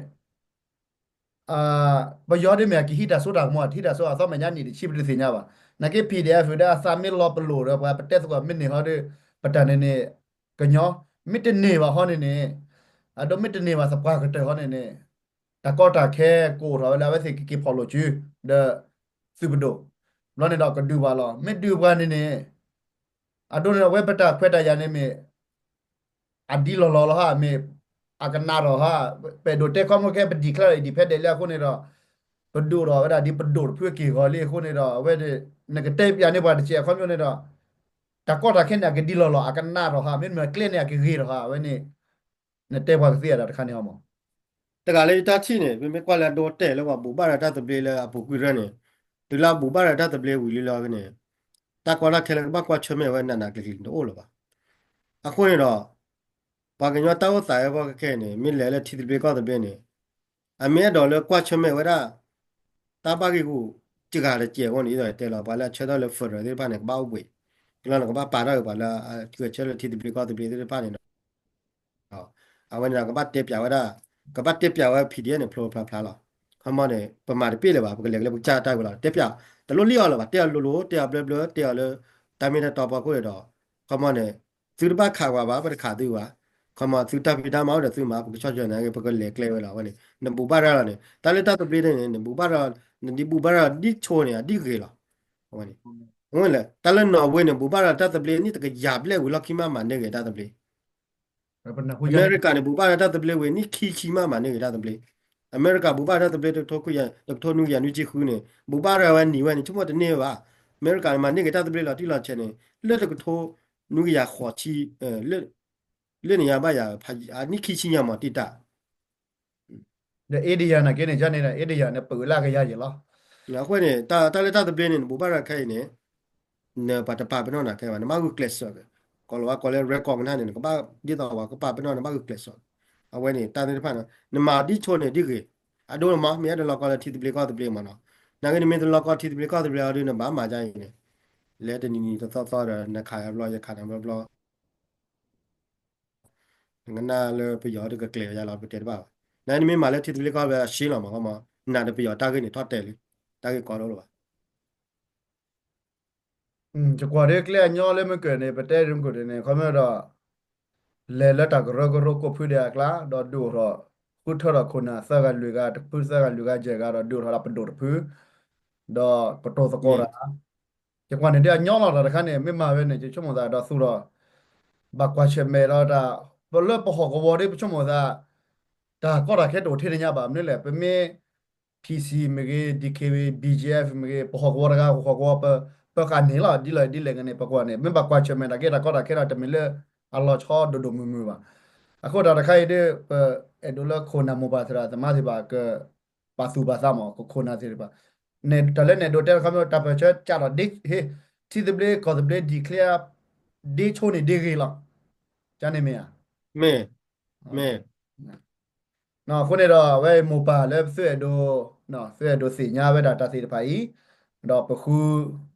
ပယီၤဒ်မ့ၢ်အကဟံးတၢ်စိတၢ်ကမီၤ အတဟံးတၢ်စိအသီမဲာ်ညါနံၣ်တဆံပတသ့ၣ်ညါဘၣ်. နာ်က့ P D F ဒီးအသးမ့ၢ်လီၤပလိာ်ဒီးပှၤပတဲသကိးမ့ၢ်န့ၢ်ဟီဒီး ပတၢ်န့ၣ်န့ၣ် ကညီ မ့ၢ်တန့ၢ်ဘၣ်ဟီန့ၣ်န့ၣ် အဒိမ့ၢ်တန့ၢ်ဘၣ်သပှၢ်ကတၢၢ်ဟီန့ၣ်န့ၣ် တၢ်ကီတၢ်ခဲကအိၣ်ထီၣ်ဝဲလၢအဝဲသ့ၣ်ကက့ၤဖီၣ်လိာ်စု ဒီး သုးပဒိၣ် ဘျီန့ၣ်ဒီးကဒုးပှၤလီၤ. မ့ၢ်ဒုးပှၤန့ၣ်န့ၣ် အဒိန့ၣ်ဒီးအဝဲပတၢ်ခွဲးတၢ်ယာ်န့ၣ်မ့ၢ် အဒ်လီၢ်လီၢ်လီၤဟါ မ့ၢ်အကနၣ်ထီၣ်ဟါ ပအဲၣ်ဒိးတဲခီဖျိခဲ ပ declare independent လံအဃိန့ၣ်ဒီး ပဒိၣ်ထီၣ်ဝဲဒၣ်ဒ်ပဒိၣ်တဖုအက့ၢ်အဂီၤလံအဃိန့ၣ်ဒီး အဝဲ နကတဲပျးန့ၢ်ပှၤတစဲးခီဖျိန့ၣ်ဒီး တၢ်ကီတၢ်ခဲန့ၣ် အကဒ်လီၢ်လီၢ် အကနၣ်ထီၣ်ဟါ မ့တမ့ၢ်ကျဲန့ၣ် အကဂ့ၤထီၣ်ဟါ အဝဲန့ၣ် နတဲပှၤကသ့အတၢ်တခါန့ၣ်အီၤမး တဂၤလၢယတၢ်ထံၣ်န့ၣ် ပမ့ၢ်ကွၢ်လၢအဒိတဲာ်လၢပှၤဘူၣ်ဘၣ်ရၤတၢ်သဘျ့လၢအပူၤကွံာ်ရၢန့ၣ် တုၤလၢအဘူၣ်ဘၣ်ရၤတၢ်သဘျ့ဝံၤလံလီၤန့ၣ် တၢ်ကီတၢ်ခဲလၢကဘၣ်ကွၢ်ဆၢၣ်မဲာ်ဝဲနးနးကျံၤကျံၤတအိၣ်လၢၤဘၣ်. အဃိန့ၣ်ဒီး ပှၤကညီတၢ်အိၣ်သးဝဲဖီကကဲန့ၣ် မ့ၢ်လဲၤလၢထံသဘျ့ကီၢ်သဘျ့န့ၣ် အမ့ၢ်အဲၣ်ဒိးလၢကွၢ်ဆၢၣ်မဲာ်ဝဲဒၣ် တၢ်ဘၣ်ဂံၢ်ဂူာ်တဂၤတစဲးအဂီၢ်န့ၣ် ဒ်သိးတဲလီၤ ပှၤလၢအဆၢထၢၣ်လၢ federal သ့ၣ်တဖၣ်န့ၣ် ကဘၣ်အိၣ်ဘှံး ကလီန့ၣ် ကဘၣ်ပာ်ထီၣ်က့ၤပှၤလၢအဆၢထၢၣ်လၢထံသဘျ့ကီၢ်သဘျ့သ့ၣ်တဖၣ်န့ၣ်ဒီး အဝဲန့ၣ်ဒီးကဘၣ်တဲပျးဝဲဒၣ် ကဘၣ်တဲပျးဝဲ P D F န့ၣ် ဖျိဖျါဖျါလီၤ. ခီမီန့ၣ် ပမၤတပ့ၢ်လၢၤဘၣ် ပကလဲၤကလၢပကစၢ်တၢ်ဝဲလီၤ တဲပျး တလိၣ်လံအီၤလၢၤဘၣ် တဲအီၤလိၤလိၤ တဲအီၤဘျၢဘျၢ တဲအီၤလၢ တၢ်မ့ၢ်တၢ်တီဖီခိၣ်န့ၣ်ဒီး ခီမီန့ၣ် သုတဘၣ်ခးပှၤဘၣ် ပတခးသုဘၣ် ခီမီ သုတၢ်ဖံးတၢ်မၤအိၣ်ဒီးသုမၤ ပကဆီၣ်ထွဲန့ၣ် ပကလဲၤကျဲဝဲလီၤ အဝဲန့ၣ် နဘူၣ်ဘၣ်ရၤလီၤန့ၣ် တၢ်လၢတၢ်သဘျ့န့ၣ် နဘူၣ်ဘၣ်ရၤ နဒ်ဘူၣ်ဘၣ်ရၤဒ်ဆိန့ၣ် အဒ်ဂ့ၤလီၤ အဝဲန့ၣ် အဝဲလဲၣ် တၢ်လၢနီၣ်ဝ့န့ၣ် ဘူၣ်ဘၣ်ရၤတၢ်သဘျ့နံၣ်တကယၤဘျဲၣ်ဝံၤလီၢ်ခံမးမၤန့ၢ်ဂ့ၤတၢ်သဘျ့ အမဲရကၤန့ၣ် ဘူၣ်ဘၣ်ရၤတၢ်သဘျ့ဝံၤနံၣ်ခံဆံမးမၤန့ၢ်ဂ့ၤတၢ်သဘျ့ အမဲရကၤဘူၣ်ဘၣ်ရၤတၢ်သဘျ့တကထိခွံကယၤ တကထိနွံကယၤနွံဆံဃုန့ၣ် ဘူၣ်ဘၣ်ရၤဝဲနံၣ်ဝဲန့ၣ် ဆိကမိၣ်တန့ၢ်ဝဲဘၣ် အမဲရကၤန့ၣ်မၤန့ၢ်ဂ့ၤတၢ်သဘျ့လီၤတံၢ်လီၤဆဲးန့ၣ် လၢတကထိနွံကယၤဃိးဆံ လၢန့ၣ်ယါဘၣ်ယၤ နံၣ်ခံဆံညါမးတံၢ်တၢ် ဒီး India နာ်က့န့ၣ် ယန့ၣ်ဒီး India န့ၣ် ပၢၢ်လၢအကယၤယဲၢ်လီၤ. အဃိန့ၣ် တၢ်လၢတၢ်သဘျ့န့ၣ် နဘူၣ်ဘၣ်ရၤခဲအံၤန့ၣ် နပှၤတပာ်ပနီၣ်နၤခဲဘၣ် နဘၣ်ဂုာ်ကျဲးစၢးက့ၤ ကိးလီၤဝဲကိးလၢ record ကနၣ်န့ၣ် နကဘၣ်ဒ်သိးပှၤ ကပာ်ပနီၣ် နဘၣ်ဂုာ်ကျဲးစၢး အဝဲန့ၣ် တၢ်သ့ၣ်တဖၣ်န့ၣ် နမၤဒ်ဆိန့ၣ်ဒ်ဂ့ၤ အဒိမး မ့ၢ်အဲၣ်ဒိးလီၤကီလၢထံသဘျ့ကီၢ်သဘျ့မးနီၤ နာ်က့န့ၣ်မ့ၢ်တလီၤကီထံသဘျ့ကီၢ်သဘျ့အီၤဒီး နဘၣ်မၤဒ်အံၤန့ၣ် လဲၤတနံၤနံၤတသီသီဒီး နခးယၤဘျီ ယခးနၤဘျီဘျီ နကနၣ်လၢပယီၤဒီးကကျဲၤယၤလီၤ ပတဲတဘၣ်ဘၣ်. နမ့ၢ်မၤလၢထံသဘျ့ကီၢ်သဘျ့အဆ့လီၤမး နၤဒီးပယီၤတၢ်ဂ့ၢ်န့ၣ်ထီၣ်တဲာ်လံ တၢ်ဂ့ၢ်ကီတအိၣ်လၢၤဘၣ်. ယကွၢ်ဒ်ကျဲအညီလၢမုၢ်ကၢၢ်န့ၣ် ပတဲဒ်မုၢ်ကၢၢ်န့ၣ် ခီမ့ၢ်ဒီး လဲၤလၢတၢ်ကရၢကရိကိးဖုဒဲးအကျါ ဒီးဒုးအိၣ်ထီၣ် ဃုထၢထီၣ်ခိၣ်နၢ်သၢဂၤလွံၢ်ဂၤ တဖုသၢဂၤလွံၢ်ဂၤယဲၢ်ဂၤ ဒီးဒုးအိၣ်ထီၣ်ဒၣ်ပဒိၣ်တဖု ဒီးကတိၤသကိးတၢ် ယကွၢ်န့ၣ်ဒ်အညီလီၤတၢ်တခါန့ၣ် မ့ၢ်မၤဝဲန့ၣ် ယဆိကမိၣ်သးဒီးသူဒီး ဘၣ်ကွၢ်ဆၢၣ်မဲာ်ဒီးတၢ် ပလၢပဟီၣ်ကဝီၤဒီး ပဆိကမိၣ်သး တၢ်ကီတၢ်ခဲတအိၣ်ထဲန့ၣ်ညါဘၣ် မနုၤလဲၣ် ပမ့ၢ် P C မ့ၢ်ဂ့ၤ D K B A B G F မ့ၢ်ဂ့ၤ ပဟီၣ်ကဝီၤတဂၤ ဟီၣ်ကဝီၤ ပဃၣ်န့ၣ်လီၤ ဒ်လဲၣ်ဒ်လဲၣ်ဂ့ၤန့ၣ် ပကွၢ်န့ၣ် မ့ၢ်ဘၣ်ကွၢ်ဆၢၣ်မဲာ်တၢ်က့တၢ်ကီတၢ်ခဲဒီး တမ့ၢ်လၢအလီၤဆီဒိၣ်ဒိၣ်မုၢ်မုၢ်ဘၣ်. အဃိတၢ်တခါအံၤဒီး ပအဲၣ်ဒိးလၢခိၣ်နၢ်မိၢ်ပၢ်သရၣ်သမါသ့ၣ်တဖၣ်က ပာ်သူၣ်ပာ်သးမး ခိၣ်နၢ်သ့ၣ်တဖၣ် တၢ်လၢနဲၣ်ဒိးတဲတခီမ့ၢ် တၢ်ပၢၢ်ဆၢကးထီၣ်ဒ် ဟ့ ထံသဘျ့ကီၢ်သဘျ့ declare ဒ်ဆိန့ၣ်ဒ်ဂ့ၤလီၤ. ကန့ၣ်မ့ၢ်ဧါ. မ့ၢ် မ့ၢ် အဃိန့ၣ်ဒီး အဝဲမိၢ်ပၢ်လၢသုအဲၣ်ဒိး သုအဲၣ်ဒိးသ့ၣ်ညါဝဲဒၣ်တၢ်သ့ၣ်တဖၣ်အံၤ ဒီးပဃု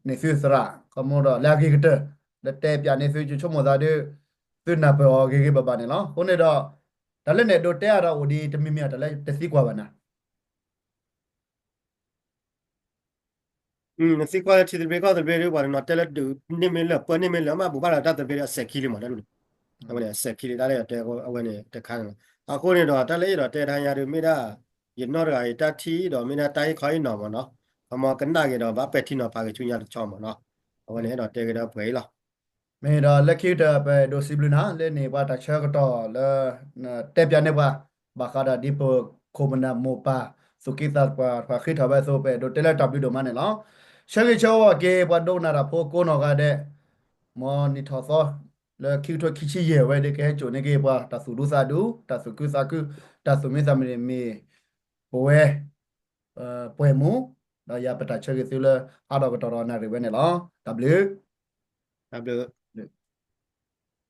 န့ၢ်သုသရၣ် ခီမ့ၢ်ဒီးလၢအဂ့ၤကတၢၢ် လၢတဲပၠးန့ၢ်သု ယဆိကမိၣ်သးဒီး သုနၢ်ပၢၢ်အီၤဂ့ၤဂ့ၤဘၣ်ဘၣ်န့ၣ်လီၤ. အဃိန့ၣ်ဒီး တၢ်လၢနဲၣ်ဒိးတဲအါဒီးအိၣ်ဒ်တမံၤမံၤ တၢ်လၢတသံကွၢ်ဘၣ်နၤ နသံကွၢ်လၢထံသဘျ့ကီၢ်သဘျ့ဒီး ပှၤတနီၤတဲလၢ ဒုးန့ၢ်မ့ၢ်လၢ ပၢန့ၢ်မ့ၢ်လၢ မ့ၢ်ဘူၣ်ဘၣ်လၢတၢ်သဘျ့ဒီးအစဲးခံလံမး တၢ်ဒ်န့ၣ် အဝဲန့ၣ် အစဲးခံလံ တၢ်လၢယတဲအဝဲန့ၣ်တခါန့ၣ်လီၤ. အဃိန့ၣ်ဒီး တၢ်လၢယအဲၣ်ဒိးတဲတဟါညါဒီး မ့ၢ်ဒၣ် ယနီၢ်တဂၤအံၤတၢ်ထံၣ်ဒီး မ့ၢ်ဒၣ်တၢ်ဟ့ၣ်ခီဟ့ၣ်နီၤမးနီၤ အမ့ၢ်ကနၣ်က့ၤဒီး ဘၣ်ပဲာ်ထံနီၤဖးက့ၤဆူညါတဆီမးနီၤ အဝဲန့ၣ်အဲၣ်ဒိးတဲက့ၤဒီးပှဲၤအံၤလီၤ. မ့ၢ်ဒီးလၢခံကတၢၢ် ပအဲၣ်ဒိးစံးဘျုးနၤ လၢန့ၣ်ပှၤတၢ်ဆၢကတီၢ်လၢ တဲပၠးန့ၢ်ပှၤ ဘၣ်ဃးဒီးဒ်ပခိၣ်ပနၢ်မိၢ်ပၢ် သူၣ်က့သးပှၢ် ပှၤဃ့ထီၣ်ဝဲအသိး ပအဲၣ်ဒိးတဲလၢတၢ်ဘျုးဒိၣ်မးန့ၣ်လီၤ. ဆၢဂ့ၤဆၢဝါက့ၤ ပှၤဒိကနၣ်တၢ်ဖိကိးနီၢ်ဂၤဒဲး မ်နံၣ်ထီၣ်သီ လၢခံကထိခံဆံယဲၢ်ဝဲဒီး ကဟဲစိာ်န့ၢ်က့ၤပှၤ တၢ်သူၣ်ဒူသးဒူ တၢ်သူၣ်ခုသးခု တၢ်သူၣ်မံသးမုာ်န့ၣ်မ့ၢ် ပဝဲ ပှဲၤမူ ဒီးယၤပတၢ်ဆၢဂ့ၤသုလၢ အါထီၣ်ကတီၢ်ဒီးနၣ်ရံၣ်ဝဲန့ၣ်လီၤ. တၢ်ဘျုး တၢ်ဘျုး